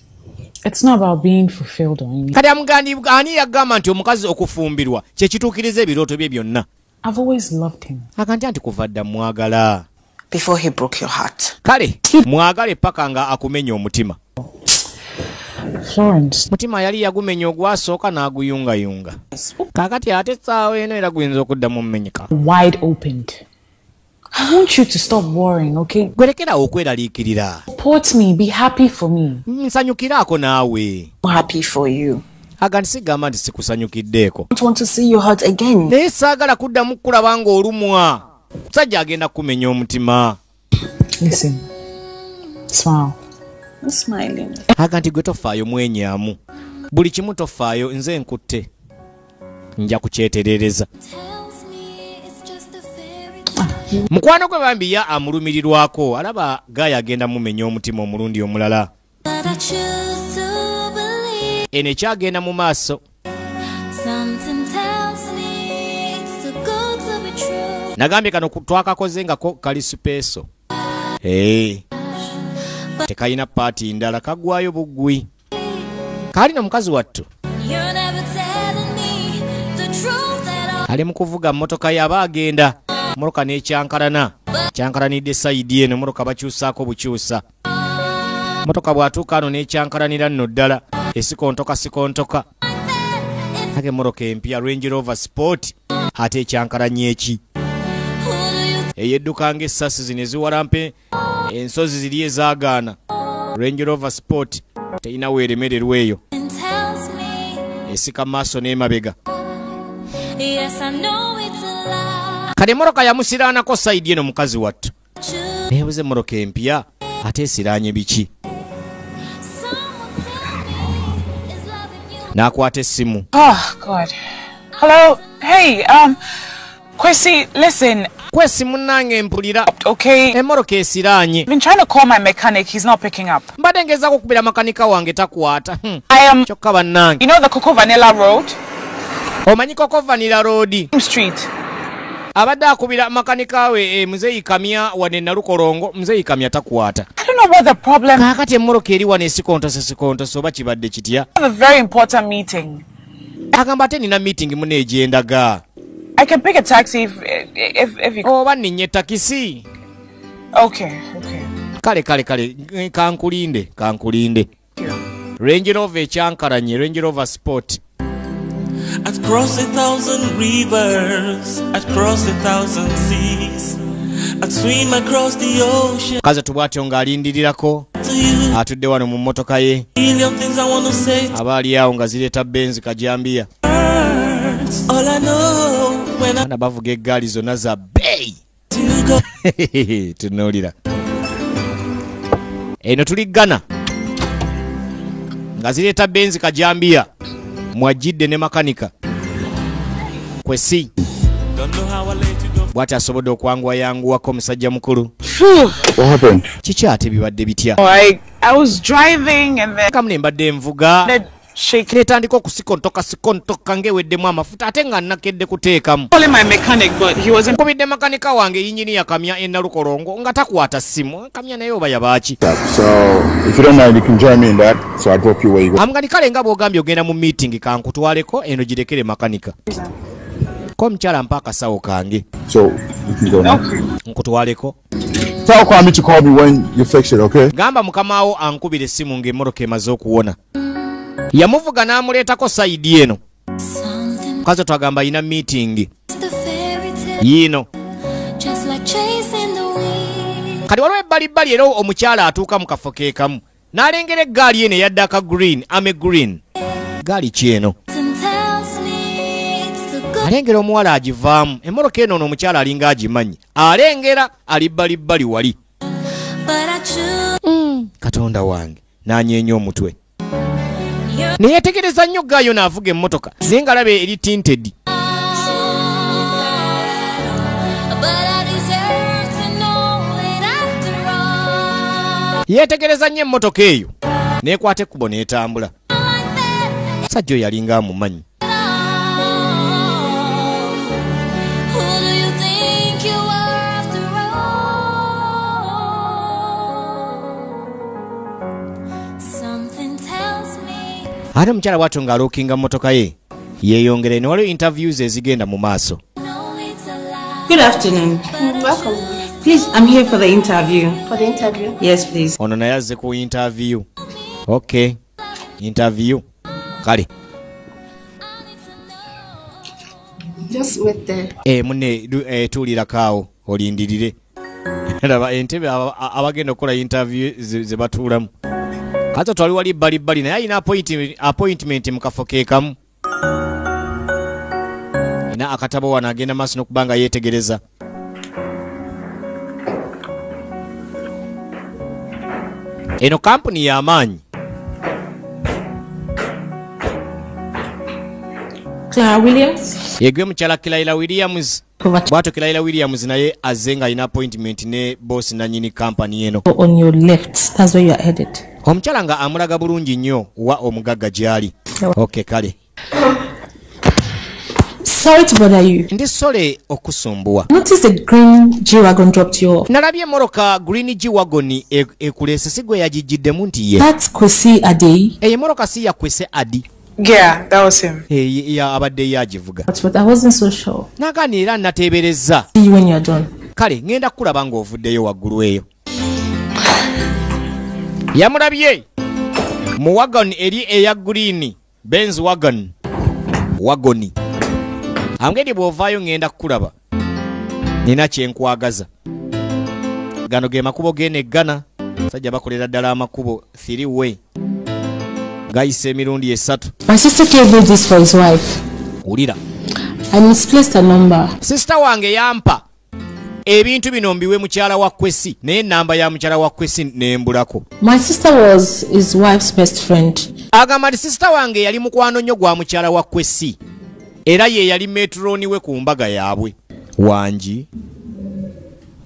It's not about being fulfilled or anything. Kati amugandi ani yagamba nti omukazi okufumbirwa kye kituukiriza ebirooto bye byonna. I've always loved him. Akanti anti kuva dda mwagala. Before he broke your heart. Kale mwagale paka nga akumenya omutima. Florence. Mutima yali yagumenya ogwasooka n'aguyungayunga. Kaakati ate essaawa eno era guyinza okuddamu mmenyeka. Wide opened. I want you to stop worrying, okay? Gwerekera okweraliikirira. Support me, be happy for me. Nsanyukiraako naawe. I'm happy for you. Aga nti sigamba nti sikusanyukiddeeko. I don't want to see your heart again. Naye saagala kuddamu kulaba ng'olumwa. Musajja agenda kumenya omutima. Listen. Smile. I'm smiling. Aga nti gwe tofaayo mwenyamu. Buli kimu tofaayo nze nkutte. Nja kukyeterereza. Mukwano gwe bambi ya amulumirirwako alaba gaya agenda mumenya omutima omulundi omulala. Eno ekyagenda mu maaso. Nagambye kano twakakoze nga ko kali sipeeso. Hey. Tekayina paati ndala kagwayo buggwi. Kalina mukazi wattu. Ali mu kuvuga mmotoka yaba agenda. Mmotoka n'ekyankalana. Kyankalanidde sayidi eno mmotoka bakyusaako bukyusa. Mmotoka bw'atuuka ano n'ekyankalanira nno ddala. Esikontoka sikontoka. Ate mmotoka empya Range Rover Sport ate ekyankalanye eki. Eyedduka ng'essasi zino eziwalampe ensozi ziri ezaagaana. Range Rover Sport terina weeremererwa eyo. Esika maaso n'emabega. Kale emmotoka yamusiraanako sayidi eno mukazi wattu. Neebuze emmotoka empya ate esiraanye biki? N'akwata essimu. Oh God. Hello. Hey, Kwesi, listen. Kwesi munnange mpulira. Okay. Emmotoka esiraanye. I've been trying to call my mechanic, he's not picking up. Mbadde ngezaako okukubira makanika wange takwata. I am Kyokka bannange. You know the Coco Vanilla Road? Omanyi Coco Vanilla Road? Street. Abadde akubira makanika we muzeeyi Kamya wane Nalukolongo, muzeeyi Kamya takwata. I don't know what the problem. Kaakati emmoroka eri wano esikontose sikontose oba kibadde kitya? I have a very important meeting. Agamba ate nina meeting muno egyendaga. I can pick a taxi if you. Oba nninye takisi. Okay, okay. Kale kale kale kankulinde kankulinde. Range Rover ekyankalanye, Range Rover Sport. I'd cross 1,000 rivers, I'd cross 1,000 seas, I'd swim across the ocean. Kaza tubwatyo ng'alindirirako atudde wano mu mmotoka ye. Million things I want to say. Aba ali awo nga zireeta Benz kajambiya. All I know when I Abaana bavuga eggaali zonna za bbeeyi. Tunuulira. Eno tuli Ghana. Nga zireeta Benz kajambiya. Mwajidde ne makanika. Kwesi. Don't know how I let you go. Bw'ati asobodde okwanguwayanguwako musajja mukulu. What happened? Kiki ate bibadde bitya? Oh, I was driving and then Kamune mbadde nvuga. then shaking. Netandika okusikontoka sikontoka ng'eweddemu amafuta ate nga nnakedde kuteekamu. Calling my mechanic, but he wasn't. Nkubidde makanika wange yinnyini kamya ennalukolongo nga takwata ssimu. Kamya naye oba yabaaki? So if you don't mind, you can join me in that. So I drop you where you go. Amugani kale nga bw'ogambye ogenda mu meeting kankutwaleko eno girekere makanika. Ko omukyala mpa akasawo kange. So you can go now. Nkutwaleko. Tell Kwame to call me when you fix it, okay? Gamba mukamaawo ankubira essimu ng'emmotoka emaze okuwona. Yamuvuga n'amuleetako sayidi eno. Mukazi twagamba alina meeting. The fairy tale, Yiino. just like chasing the wind. Kati waliwo ebbalibbali era omukyala atuuka mu kafo ke kamu. N'alengera eggaali eno eya dark green, army green. Gaali ki eno? And tells me it's the good Alengera omuwala agivaamu. Emmotoka eno ono omukyala alinga agimanyi. Alengera ali bbalibbali wali. but I choose Katonda wange n'anyeenya omutwe. Neyetegereza nnyo gaayo n'avuga emmotoka naye ng'alaba eri tinted. but I deserve to know it after all. Yeetegereza nnyo emmotoka eyo n'ekwata ekkubo n'etambula. Musajja oyo yalinga amumanyi. Who do you think you are after all? Something tells me Ate omukyala bw'atyo ng'alookinga mmotoka ye yeeyongera eno waliwo interviews ezigenda mu maaso. no, it's a lie. Good afternoon. Welcome. Please, I'm here for the interview. For the interview. Yes, please. Ono naye azze ku interview. Okay. Interview. Kale. Just wait there. Munne tuulirako awo olindirire. Laba entebe abagenda okukola interview ze batuulamu. Kato twali wali bbalibbali naye alina appointment mu kafo ke kamu. Ina akatabo wano agenda maaso n'okuba nga yeetegereza. Eno kampuni y'amaanyi. Clara Williams. Yegwe mukyala Clara Williams. Bw'atyo Clara Williams naye azze ng'alina appointment ne boss nannyini kampani eno. On your left, that's where you are headed. Omukyala nga amulaga bulungi nnyo wa omugagga gy'ali. Okay, kale. Sorry to bother you. Ndi sole okusumbuwa. Notice the green G-Wagon dropped you off. Nalabye emmotoka green G-Wagon ekuleese si gwe yagijiddemu nti ye. That's Kwesi Ade. Eyo emmotoka si ya Kwesi Adi. Yeah, that was him. Ya abadde yagivuga. But I wasn't so sure. Nagaana era nateeberezza. See you when you're done. Kale ŋŋenda kukulaba ng'ovuddeyo waggulu eyo. Yamulabye mu wagon eri eya green, Benz wagon. Wagoni. Angeri bw'ovaayo ŋŋenda kukulaba. Nina kye nkwagaza. Gano ge makubo g'eno Ghana. Sajja bakolera ddala amakubo 3 way. Gayise emirundi esatu. My sister gave me this for his wife. Wulira. I misplaced a number. Sister wange yampa ebintu bino mbiwe mukyala wa Kwesi naye enamba ya mukyala wa Kwesi nembulako. My sister was his wife's best friend. Agamba nti sister wange yali mukwano nnyo gwa mukyala wa Kwesi era ye yali metroni we ku mbaga yaabwe. Wangi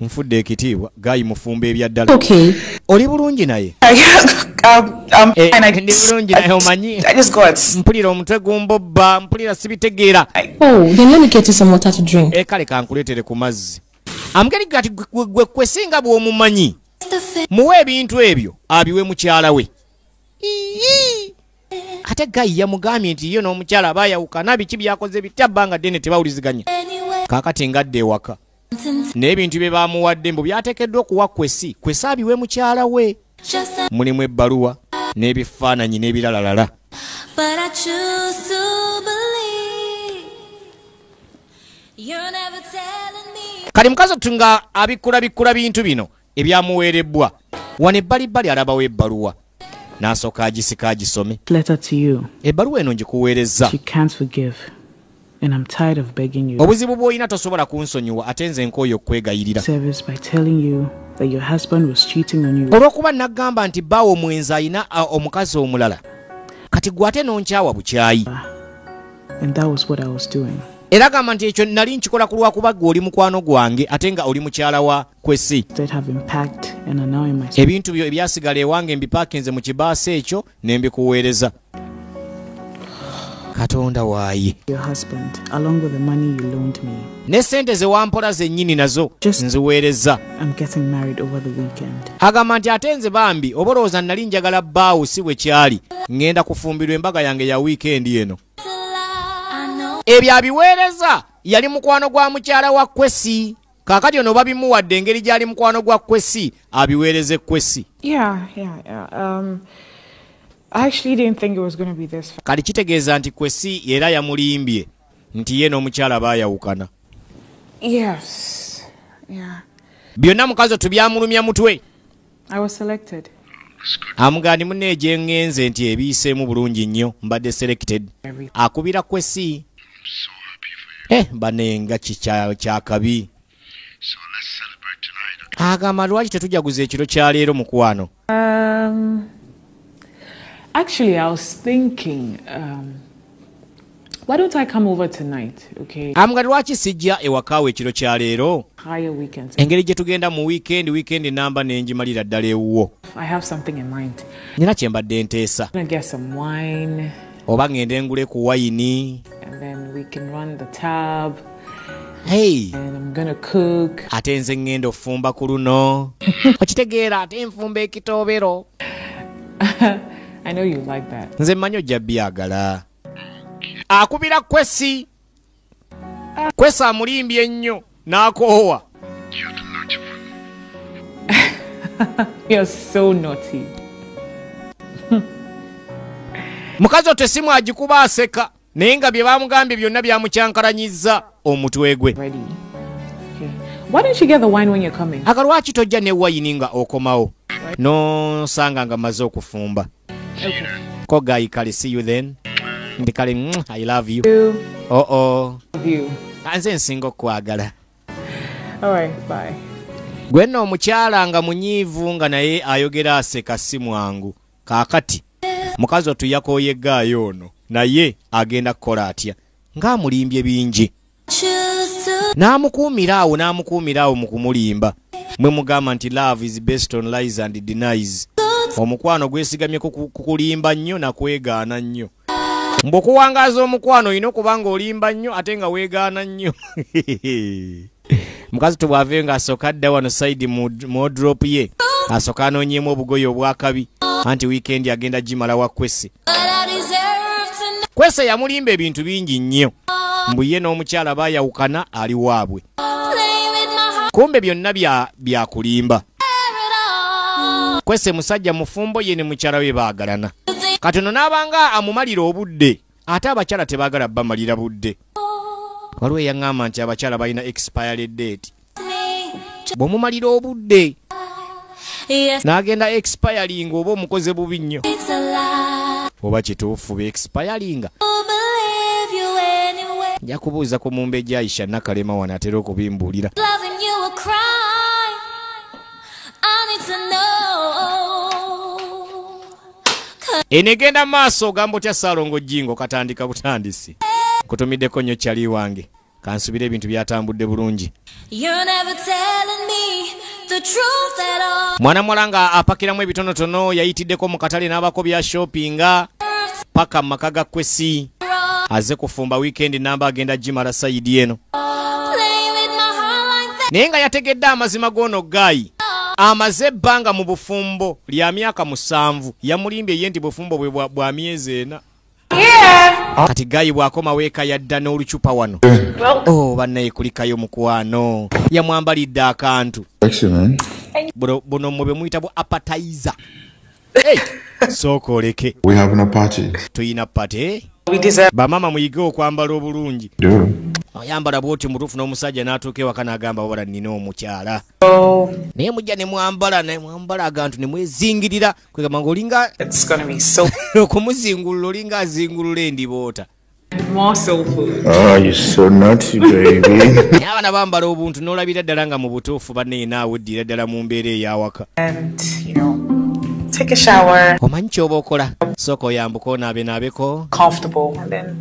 nfudde ekitiibwa gayi mufumba ebya ddala. Okay. Oli bulungi naye? I'm fine. Ndi bulungi naye omanyi. I just got. Mpulira omutwe gumbobba, mpulira sibitegeera. Oh, then let me get you some water to drink. Kale kankuleetere ku mazzi. Amugeri gati gwe Kwesi nga bw'omumanyi. Muwe ebintu ebyo abiwe mukyala we. Ate gayi yamugambye nti ye n'omukyala abaayawukana biki byakoze bitya bbanga ddene tebawuliziganya. Kaakati ngadde ewaka n'ebintu bye bamuwadde mbu byateekeddwa okuwa Kwesi. Kwesi abiwe mukyala we. Mulimu ebbaluwa n'ebifaananyi n'ebiralalala. Kali mukazi tunga abikkula bintu bino ebyamuweerebbwa. Wano ebbalibbali alabawo ebbaluwa. N'asooka agisika agisome. Letter to you. Ebbaluwa eno ngikuweerezza. You can't forgive. And I'm tired of begging you. Obuzibu bw'olina tosobola kunsonyiwa ate nze nkooye okwegayirira. Service by telling you that your husband was cheating on you. Olw'okuba nagamba nti bbaawo mwenzi alina omukazi omulala. Kati gwe ate n'onkyawa bukyayi. And that was what I was doing. Era gamba nti ekyo nali nkikola ku lwakuba ggwe oli mukwano gwange ate nga oli mukyala wa Kwesi. Ebintu byo ebyasigala ewange mbipaakinze mu kibaasa ekyo ne mbikuweereza. Katonda waaye. Ne ssente ze wampola zennyini nazo nziweereza. Agamba nti ate nze bambi oba olowooza nali njagala bbaawo si bwe kyali. Ŋŋenda kufumbirwa embaga yange ya wiikendi eno. Ebyo abiweereza yali mukwano gwa mukyala wa Kwesi. Kaakati ono babimuwadde engeri gy'ali mukwano gwa Kwesi abiweereze Kwesi. I actually didn't think it was going to be this fast. Kali kitegeeza nti Kwesi era yamulimbye nti ye n'omukyala baayawukana. Yes. Yeah. Byonna mukazi tubyamulumya mutwe. I was selected. Amugandi munne gye ŋŋenze nti ebiyiseemu bulungi nnyo mbadde selected. Akubira Kwesi. Banenga kyakabi. Agamba lwaki tetujaguza ekiro kya leero mukwano? Actually, I was thinking, why don't I come over tonight, okay? Amugandi lwaki sijja ewakaawo ekiro kya leero? Higher weekends. Engeri gye tugenda mu weekend namba nenjimalira ddala ewuwo. I have something in mind. Nina kye mbadde nteesa. I'm gonna get some wine. Oba ngende ngule ku wayini. And then we can run the tab. Hey. And I'm gonna cook. Ate nze ngenda ofumba ku luno. Okitegeera ate nfumba ekitoobero. I know you like that. Nze mmanyi ojja byagala. Akubira Kwesi. Kwesi amulimbye nnyo n'akoowa. You're so naughty. Mukazi otwo essimu agikuba aseka naye nga bye bamugambye byonna byamukyankalanyizza omutwe gwe. Ready. Okay. Why don't you get the wine when you're coming? Aga lwaki tojja ne wayini nga okomawo? Nosanga nga maze okufumba. Okay. Ko guy kale, see you then. Ndi kale, I love you. Oh oh. Love you. Nze nsinga okwagala. All right, bye. Gwe nno omukyala nga munyiivu nga naye ayogera aseka si mwangu. Kaakati mukazi ottu yakooye gaayo ono naye agenda kukola atya ng'amulimbye bingi. N'amukuumira awo mu kumulimba. Mwe mugamba nti love is based on lies and denies. Omukwano gwesigamye ku kulimba nnyo na kwegaana nnyo. Mbu okuwangaaza omukwano olina okuba ng'olimba nnyo ate nga weegaana nnyo. Mukazi tubwave ng'asooka adda wano sayidi mu wardrobe ye asooka anoonyeemu obugoye obwakabi anti wiikendi agenda gimala wa Kwesi. Kwesi yamulimba ebintu bingi nnyo. Mbu ye n'omukyala baayawukana ali waabwe. Kumbe byonna byakulimba. Kwesi musajja mufumbo ye ne mukyala we baagalana. Katono n'abanga amumalira obudde ate abakyala tebaagala bamalira budde. Waliwo eyaŋŋamba nti abakyala balina expired date. Bw'omumalira obudde n'agenda expiring oba omukoze bubi nnyo. Oba kituufu be expiringa. Nja kubuuza ku mumbejja Aisha Nakalema wano atera okubimbuulira. Eno egenda maaso ogamba otya Ssaalongo Jjingo katandika butandisi. Nkutumiddeko nnyo kyali wange. Kansubire ebintu byatambudde bulungi. Mwana muwala nga apakiramu ebitonotono yayitiddeko mu katale n'abako bya shoppinga paka mu maka ga Kwesi. Azze kufumba wiikendi namba agenda gimala sayidi eno. Naye nga yategedde amazima g'ono gaayi Amaze ebbanga mu bufumbo lya myaka 7. Yamulimbye ye nti bufumbo bwe bwa myezi 4. Kati gayi bw'akomawo eka yadda n'olucupa wano. Oh, bannaye kulikayo mukwano. Yamwambalidde akantu. Buno mmwe bwe muyita bu appetizer. Hey, sooka oleke. We having a party. Tuyina party. Bamama muyige okwambala obulungi. Oyambala bw'oti mutuufu n'omusajja n'atuuka ewaka n'agamba wabula nnina omukyala. Naye mujja ne mwambala agantu ne mwezingirira kwegamba ng'olinga okumuzingulula olinga azingulula endiboota. Oh, you're so naughty, baby. Naye abaana bambala obuntu n'olabira ddala nga mu butuufu bannaye naawe oddira ddala mu mbeera ey'awaka. Take a shower. Omanyi ky'oba okola. Sooka oyambuka onaabe naabeko. Comfortable and then,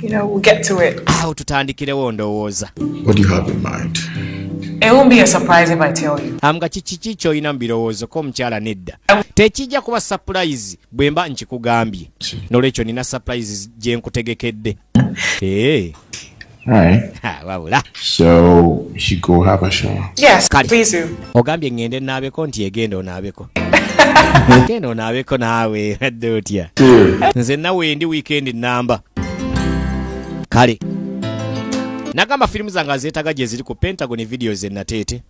you know, we'll get to it. Awo tutandikirewo ndowooza. What do you have in mind? It won't be a surprise if I tell you. Nga kiki ky'olina mu birowoozo ko omukyala nedda. Tekijja kuba surprise bwe mba nkikugambye. N'olwekyo nina surprise gye nkutegekedde. All right. Wabula. So you should go have a shower. Yes, please do. Ogambye ngende naabeko nti egenda onaabeko. Genda onaabeko naawe adde otya. Nze nawe ndi weekend namba. Kale. Nagamba firimu zange azeetaaga gye ziri ku Pentagon videos enateete.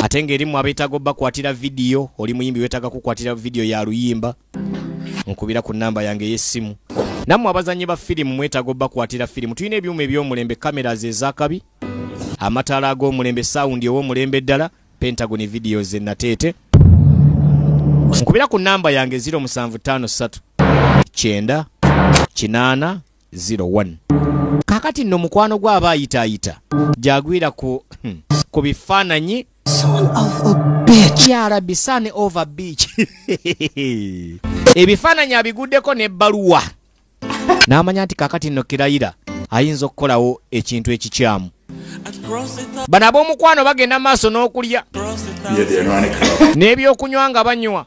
Ate ng'erimu abeetaaga obbakwatira vidiyo, oli muyimbi weetaaga kukwatira vidiyo ya luyimba. Nkubira ku namba yange ey'essimu. Nammwe abazannyi ba firimu mwetaaga obbakwatira firimu. Tulina ebyuma eby'omulembe, cameras ez'akabi, amataala ag'omulembe, sound ow'omulembe ddala, Pentagon videos enateete. Nkubira ku namba yange 0753 9 8 01. Kakati nno mukwano gw'aba ayitaayita gyagwira ku bifaananyi. Son of a bitch. Ya Rabbi, son of a bitch. Ebifaananyi abiguddeko n'ebbaluwa. N'amanya nti kakati nno Kirayira ayinza okukolawo ekintu ekikyamu. Bano ab'omukwano bagenda maaso n'okulya n'ebyokunywa nga banywa.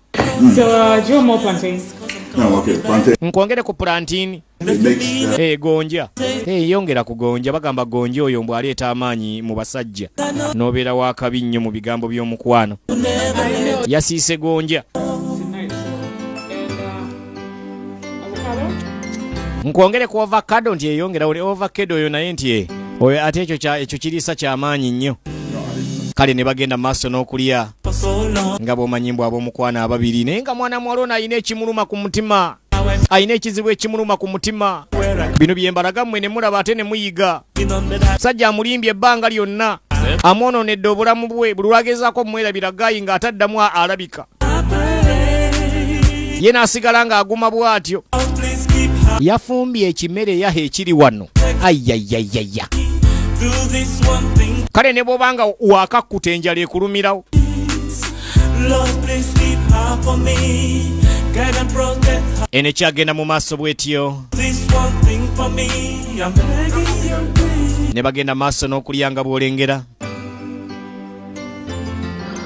Nkwongere ku plantain. Gonja. Yongera ku gonja. Bagamba gonja oyo mbw aleeta amaanyi mu basajja. N'obeera wakabi nnyo mu bigambo by'omukwano. Yasiise gonja. Nkwongere ku avocado nti eyongera oli avocado oyo naye nti oyo ate ekyo kiriisa ky'amaanyi nnyo. Kale ne bagenda maaso n'okulya nga bw'omanyi mbw ab'omukwano ababiri, naye nga mwana muwala ono alina ekimuluma ku mutima, alina ekizibu ekimuluma ku mutima. Bino bye mbalaga mmwe ne mulaba ate ne muyiga. Sajja amulimbye ebbanga lyonna, amwonoonedde obulamu bwe, buli lwagezaako omwerabira gayi ng'ataddamu alabika. Ye n'asigala ng'aguma bw'atyo. Yafumbye ekimere yaha ekiri wano. Ayayayaya. Kale ne bw'obanga wakakkuta enjala ekulumirawo. Eno ekyagenda mu maaso bw'etyo. Ne bagenda maaso n'okulya nga bw'olengera.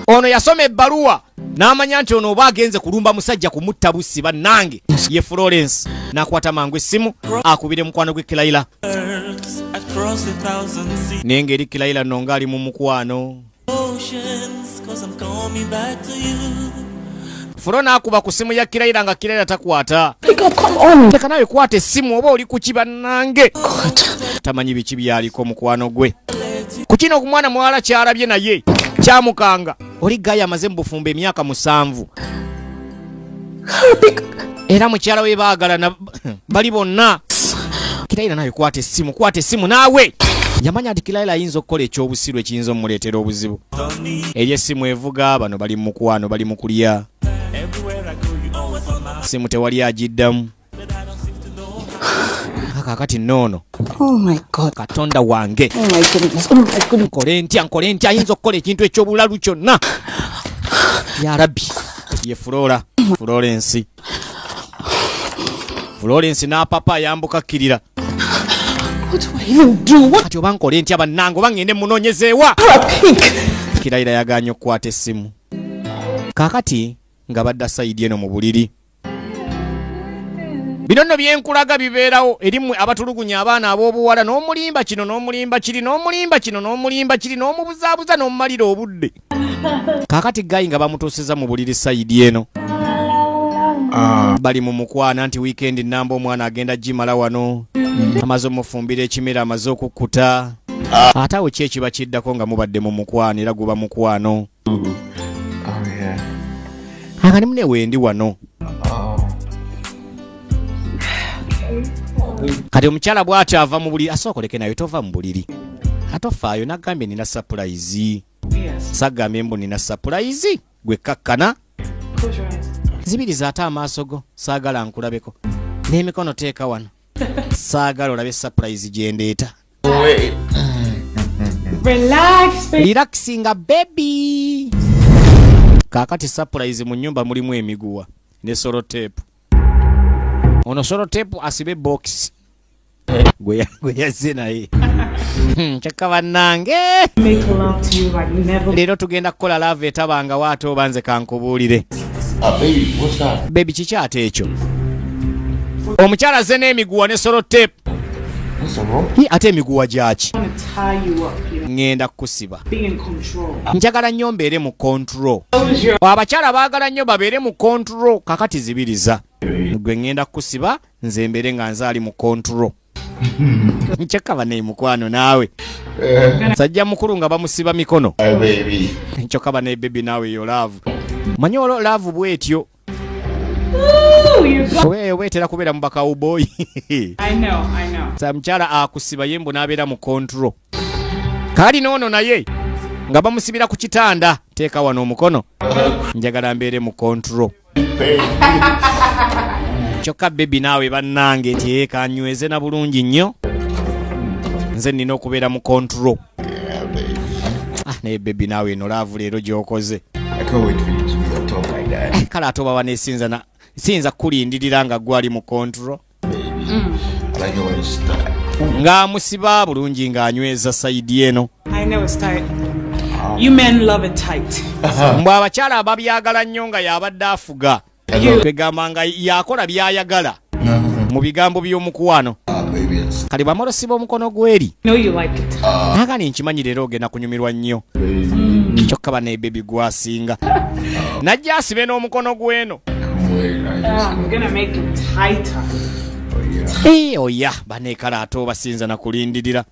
Ono yasoma ebbaluwa n'amanya nti ono oba agenze kulumba musajja kumutta bussi bannange. Ye Florence n'akwata mangu essimu akubire mukwano gwe Kirayira. Naye ng'eri Kirayira nno ng'ali mu mukwano. Flo n'akuba ku ssimu ya Kirayira nga Kirayira takwata. Leka nawe kwata essimu oba oli ku ki bannange. Tamanyi biki byaliko mukwano gwe. Ku kino omwana muwala kyalabye naye kyamukanga. Oli gayi amaze mu bufumbo emyaka 7. Era mukyala we baagalana bali bonna. Kirayira nawe kwata essimu naawe. Yamanya nti Kirayira ayinza okukola ekyobusiru ekiyinza omuleetera obuzibu. Eri essimu evuga, bano bali mu mukwano, bali mu kulya. Simu tewali agiddamu. Kakati nnono. Oh my God. Katonda wange. Oh my goodness. Oh my goodness. Nkole ntya ayinza okukola ekintu eky'obulalu kyonna. Ya Rabbi. Ye Flora, Florence. Florence n'apapa ayambuka kkirira. What do I even do? What? Kati oba nkole ntya bannange oba ngende munoonyezeewa. Kirayira yagaanye okukwata essimu. Kaakati nga badda sayidi eno mu buliri. Bino nno byenkulaga bibeerawo eri mmwe abatulugunya abaana ab'obuwala n'omulimba kino n'omulimba kiri n'omulimba kino n'omulimba kiri n'omubuzaabuza n'omumalira obudde. Kaakati guy nga bamutuusiza mu buliri side eno. Bali mu mukwana nti weekend namba omwana agenda gimala wano. Amaze omufumbira ekimera, amaze okukkuta. Ate awo ki ekiba kiddako nga mubadde mu mukwano era guba mukwano. Akani mune wendi wano. Kati omukyala bw'atyo ava mu buliri, asookoleke naye tova mu buliri. Atofaayo nagambye nina surprise. Sagambye mbu nina surprise gwe kakkana. Zibiriza ate amaaso go, saagala nkulabeko. N'emikono teeka wano. Saagala olabe surprise gye ndeeta. Relax, baby. Relaxinga baby. Kaakati surprise mu nnyumba mulimu emiguwa ne solotape. Ono solotape asibe box. Gwe yazze naye. Kyokka bannange. Make love to you like never. Leero tugenda kukola love etabanga waate oba nze kankubuulire. Baby, what's that? Baby, kiki ate ekyo? Omukyala azze n'emiguwa ne solotape. Ate emiguwa gyaki? Ŋŋenda kukusiba. Njagala nnyo mbeere mu control. Abakyala baagala nnyo babeere mu control. Kakati zibiriza. Gwe ŋŋenda kukusiba nze mbeere nga nze ali mu control. Nkyekka banne mukwano naawe. Sajja mukulu nga bamusiba mikono. Nkyokka banne baby naawe yo love. Manyi olwo love bw'etyo. Weetera kubeera mu bakawuboyi. I know, I know. Sa mukyala akusiba ye mbu n'abeera mu control. Kali n'ono naye nga bamusibira ku kitanda. Teeka wano omukono. Njagala mbeere mu control. Kyokka baby naawe bannange nti kanyweze na bulungi nnyo. Nze nnina okubeera mu control. Naye baby naawe eno love leero gy'okoze. Kale ate oba baneesinza na siyinza kukulindirira nga gwali mu control. Ng'amusiba bulungi ng'anyweza sayidi eno. I know it's tight. You men love it tight. Mbw abakyala ababyagala nnyo nga y'abadde afuga. Kwegamba nga yakola by'ayagala mu bigambo by'omukwano. Kale bw'amala osiba omukono gw'eri. Know you like it. Naagani nkimanyi leero ogenda kunyumirwa nnyo. Kyokka banne baby gwasinga. Najja asibe n'omukono gw'eno. I'm gonna make it tighter. Oya banne kale ate obasinza na kulindirira.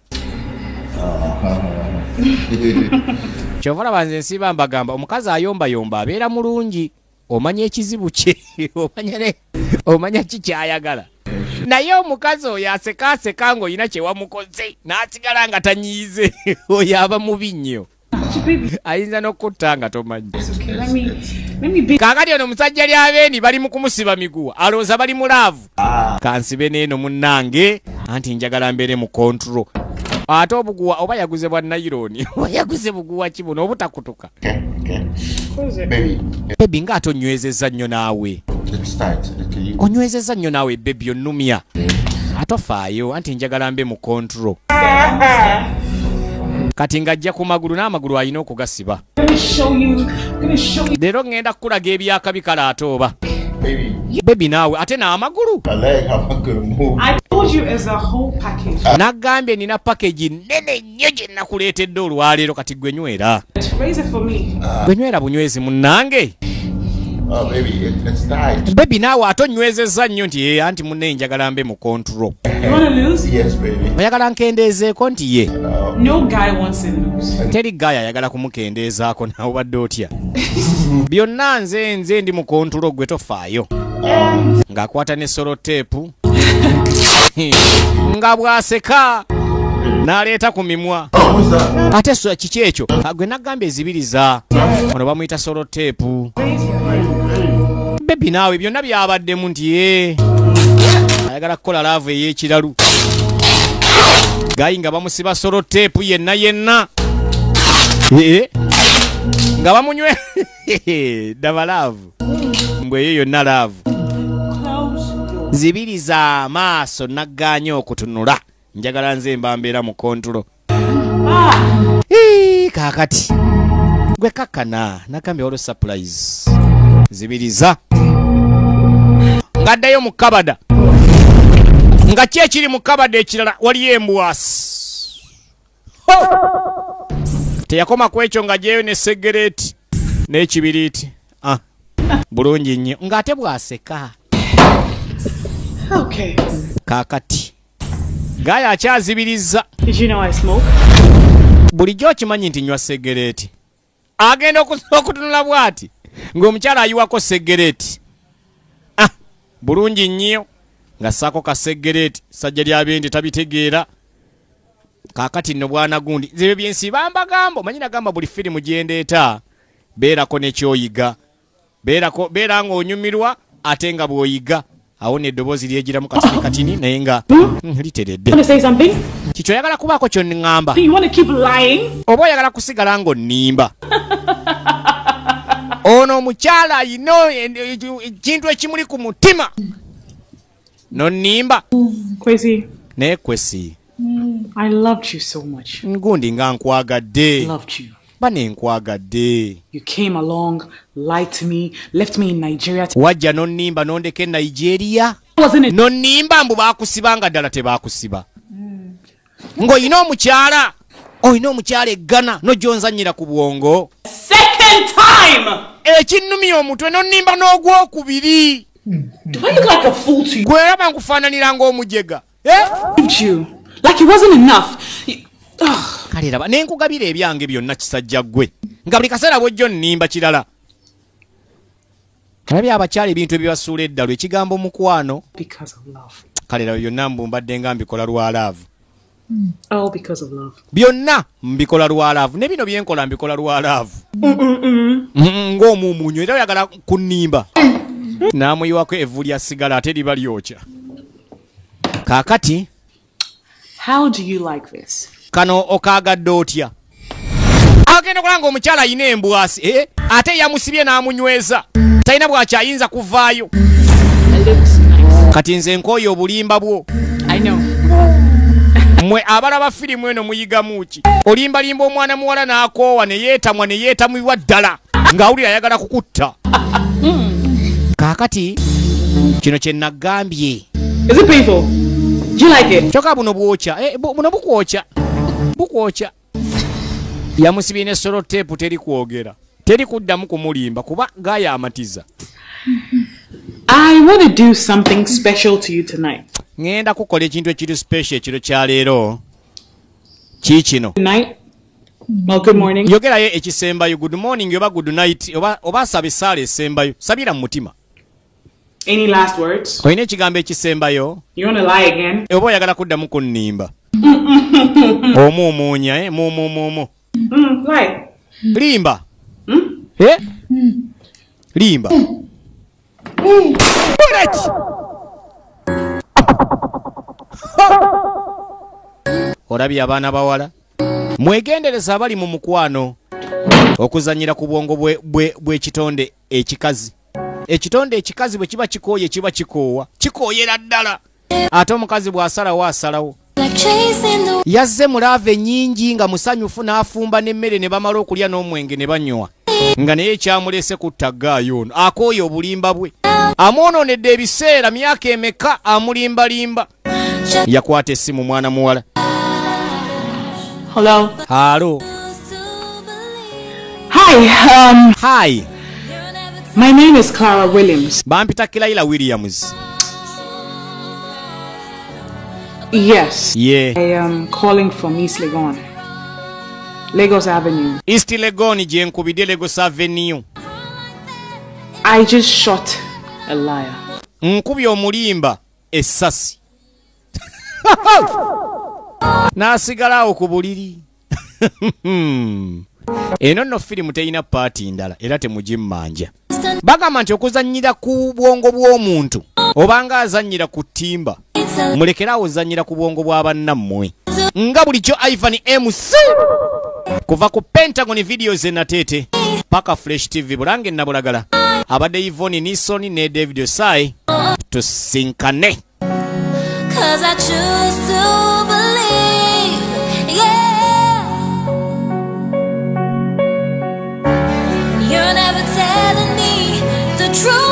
Kyova olaba nze nsiiba mbagamba omukazi ayombayomba abeera mulungi. Omanya ekizibu kye, omanya ki ky'ayagala. Naye omukazi oyo asekaaseka ng'olina kye wamukoze n'asigala nga tanyiize, oyo aba mubi nnyo. Ayinza n'okutta nga tomanyi. Kaakati ono omusajja ly'abeeni bali mu kumusiba miguwa, alowooza bali mu laavu. Kansibe n'eno munnange anti njagala mbeere mu control. Ate obuguwa oba yaguze bwa nayironi, oba yaguze buguwa ki buno obutakutuka. Baby ng'ate onywezezza nnyo naawe. Onywezezza nnyo naawe baby onnumya. Atofaayo anti njagala mbe mu control. Kati ng'ajja ku magulu n'amagulu alina okugasiba. Leero ŋŋenda kukulaga ebyakabi kale ate oba. Baby naawe ate n'amagulu. Nagambye nina package nnene nnyo gye nakuleetedde olwaleero kati gwe nywera. Gwe nywera bunywezi munnange. Baby naawe ate onywezezza nnyo nti anti munne njagala mbe mu control. Oyagala nkendeezeeko nti ye. Teri guy ayagala kumukendeezaako naawe obadde otya. Byonna nze ndi mu control gwe tofaayo. Ng'akwata ne solotape. Nga bw'aseka n'aleeta ku mimwa. Ate so kiki ekyo? Gwe nagambye ezibiriza. Ono bamuyita solotape. Baby naawe byonna byabaddemu nti ye ayagala kukola love ey'ekiralu. Gayi nga bamusiba solotape yenna yenna. Nga bamunywe ddaba love. Mbwe eyo yonna love. Zibiriza amaaso naggaanye okutunula. Njagala nze mba mbeera mu control. Kaakati gwe kakkana nagambye waliwo surprise. Zibiriza. Ng'addayo mu kabada. Nga ki ekiri mu kabada ekirala waliyo embwasi. Teyakoma ku ekyo ng'aggyeyo ne segereeti. N'ekibiriiti. Ah, bulungi nnyo ng'ate bw'aseka. Okay. Kaakati gaaya akyazibiriza. Did you know I smoke? Bulijjo okimanyi nti nywa segereeti. Agenda okutunula bw'ati ng'omukyala ayiwako segereeti. Ah, bulungi nnyo nga ssaako kasegereeti. Sajja lyabende tabitegeera. Kaakati nno bwana gundi nze ebyo byensiba mbagamba. Omanyi nagamba buli firimu gye ndeeta beerako nekyoyiga, beerako beera ng'onyumirwa ate nga bw'oyiga. Awo n'eddoboozi lyegiramu katini katini naye nga literedde. Want to say something? Kiki oyagala kubaako ky'oŋŋamba? Do you want to keep lying? Oba oyagala kusigala ng'onnimba? Ono omukyala ayina ekintu ekimuli ku mutima nonnimba. Kwesi. Naye Kwesi, I loved you so much. Ngundi nga nkwagadde. Loved you. Bane nkwagadde. You came along, lied to me, left me in Nigeria. Wajja nonnimba nondeka e Nigeria. Wasn't it? Nonnimba mbu baakusiba nga ddala tebaakusiba. Ng'olina omukyala, olina omukyala e Ghana n'ojja ku bwongo. Second time! Ekinnumya omutwe nonnimba n'ogwokubiri. Do I look like a fool to you? Gwe olaba nkufaananira ng'omujega. Eh? You. Like it wasn't enough. Kale laba ne nkugabira ebyange byonna kisajja ggwe nga buli kaseera bw'ojja onnimba kirala. Kalabye abakyala ebintu ebibasuula eddalu ekigambo mukwano. Because of love. Kale laba byonna mbu mbadde nga mbikola lwa love. All because of love. Byonna mbikola lwa love ne bino byenkola mbikola lwa love. Ng'omumunyo era oyagala kunnimba. N'amuyiwako evvu lya sigala ate liba lyokya. Kaakati How do you like this? Kano okaagadde otya? Agenda okulanga omukyala ayina embwasi, ate yamusibye n'amunyweza. Talina bw'akyayinza kuvaayo. It looks nice. Kati nze nkooye obulimba bwo. I know. Mmwe abalaba firimu eno muyigamu ki? Olimbalimba omwana muwala n'akoowa ne yeetamwa ne yeetamwibwa ddala ng'awulira ayagala kukutta. Kaakati kino kye nagambye. Is it painful? Do you like it? Kyokka buno bwokya. Buno bukwokya. Bukwokya. Yamusibye ne solo tape teri kwogera. Teri kuddamu kumulimba kuba gaaya amatiza. I want to do something special to you tonight. Ngenda kukola ekintu ekiri special ekiro kya leero. Kiikino. Night. Well, good morning. Yogerayo ekisembayo good morning oba good night oba saba essaala esembayo. Sabira mu mutima. Any last words? Olina ekigambo ekisembayo? You want to lie again? Oba oyagala kuddamu kunnimba? Omuumuunya, muumuumuumu. Lie. Limba. Eh? Limba. Bullet! Olabye abaana bawala? Mwegendereza abali mu mukwano okuzannyira ku bwongo bw'ekitonde ekikazi. Ekitonde ekikazi bwe kiba kikooye kiba kikoowa. Kikooyera ddala. Ate omukazi bw'asalawo asalawo. Yazze mu laava ennyingi nga musanyufu n'afumba n'emmere ne bamala okulya n'omwenge ne banywa. Nga naye ekyamulese kutta ggaayo ono. Akooye obulimba bwe. Amwonoonedde ebiseera myaka emeka amulimbalimba. Yakwata essimu mwana muwala. Hello. Hello. Hi. Hi. My name is Clara Williams. Bampita Kilaila Williams. Yes. Yeah. I am calling from East Legon. Lagos Avenue. East Legon gye nkubidde Lagos Avenue. I just shot a liar. Nkubye omulimba essasi. N'asigala awo ku buliri. Eno nno firimu terina paati ndala era temugimmanja. Bagamba nti okuzannyira ku bwongo bw'omuntu obanga azannyira ku ttimba. Mulekeraawo ozannyira ku bwongo bwa bannammwe. Nga bulijjo Ivan MC kuva ku Pentagon Videos e Nateete paka Fresh TV Bulange Nabulagala. Abadde Yvonne Nison ne David Osai tusinkane. 'Cause I choose to believe, yeah. You're never telling me the truth.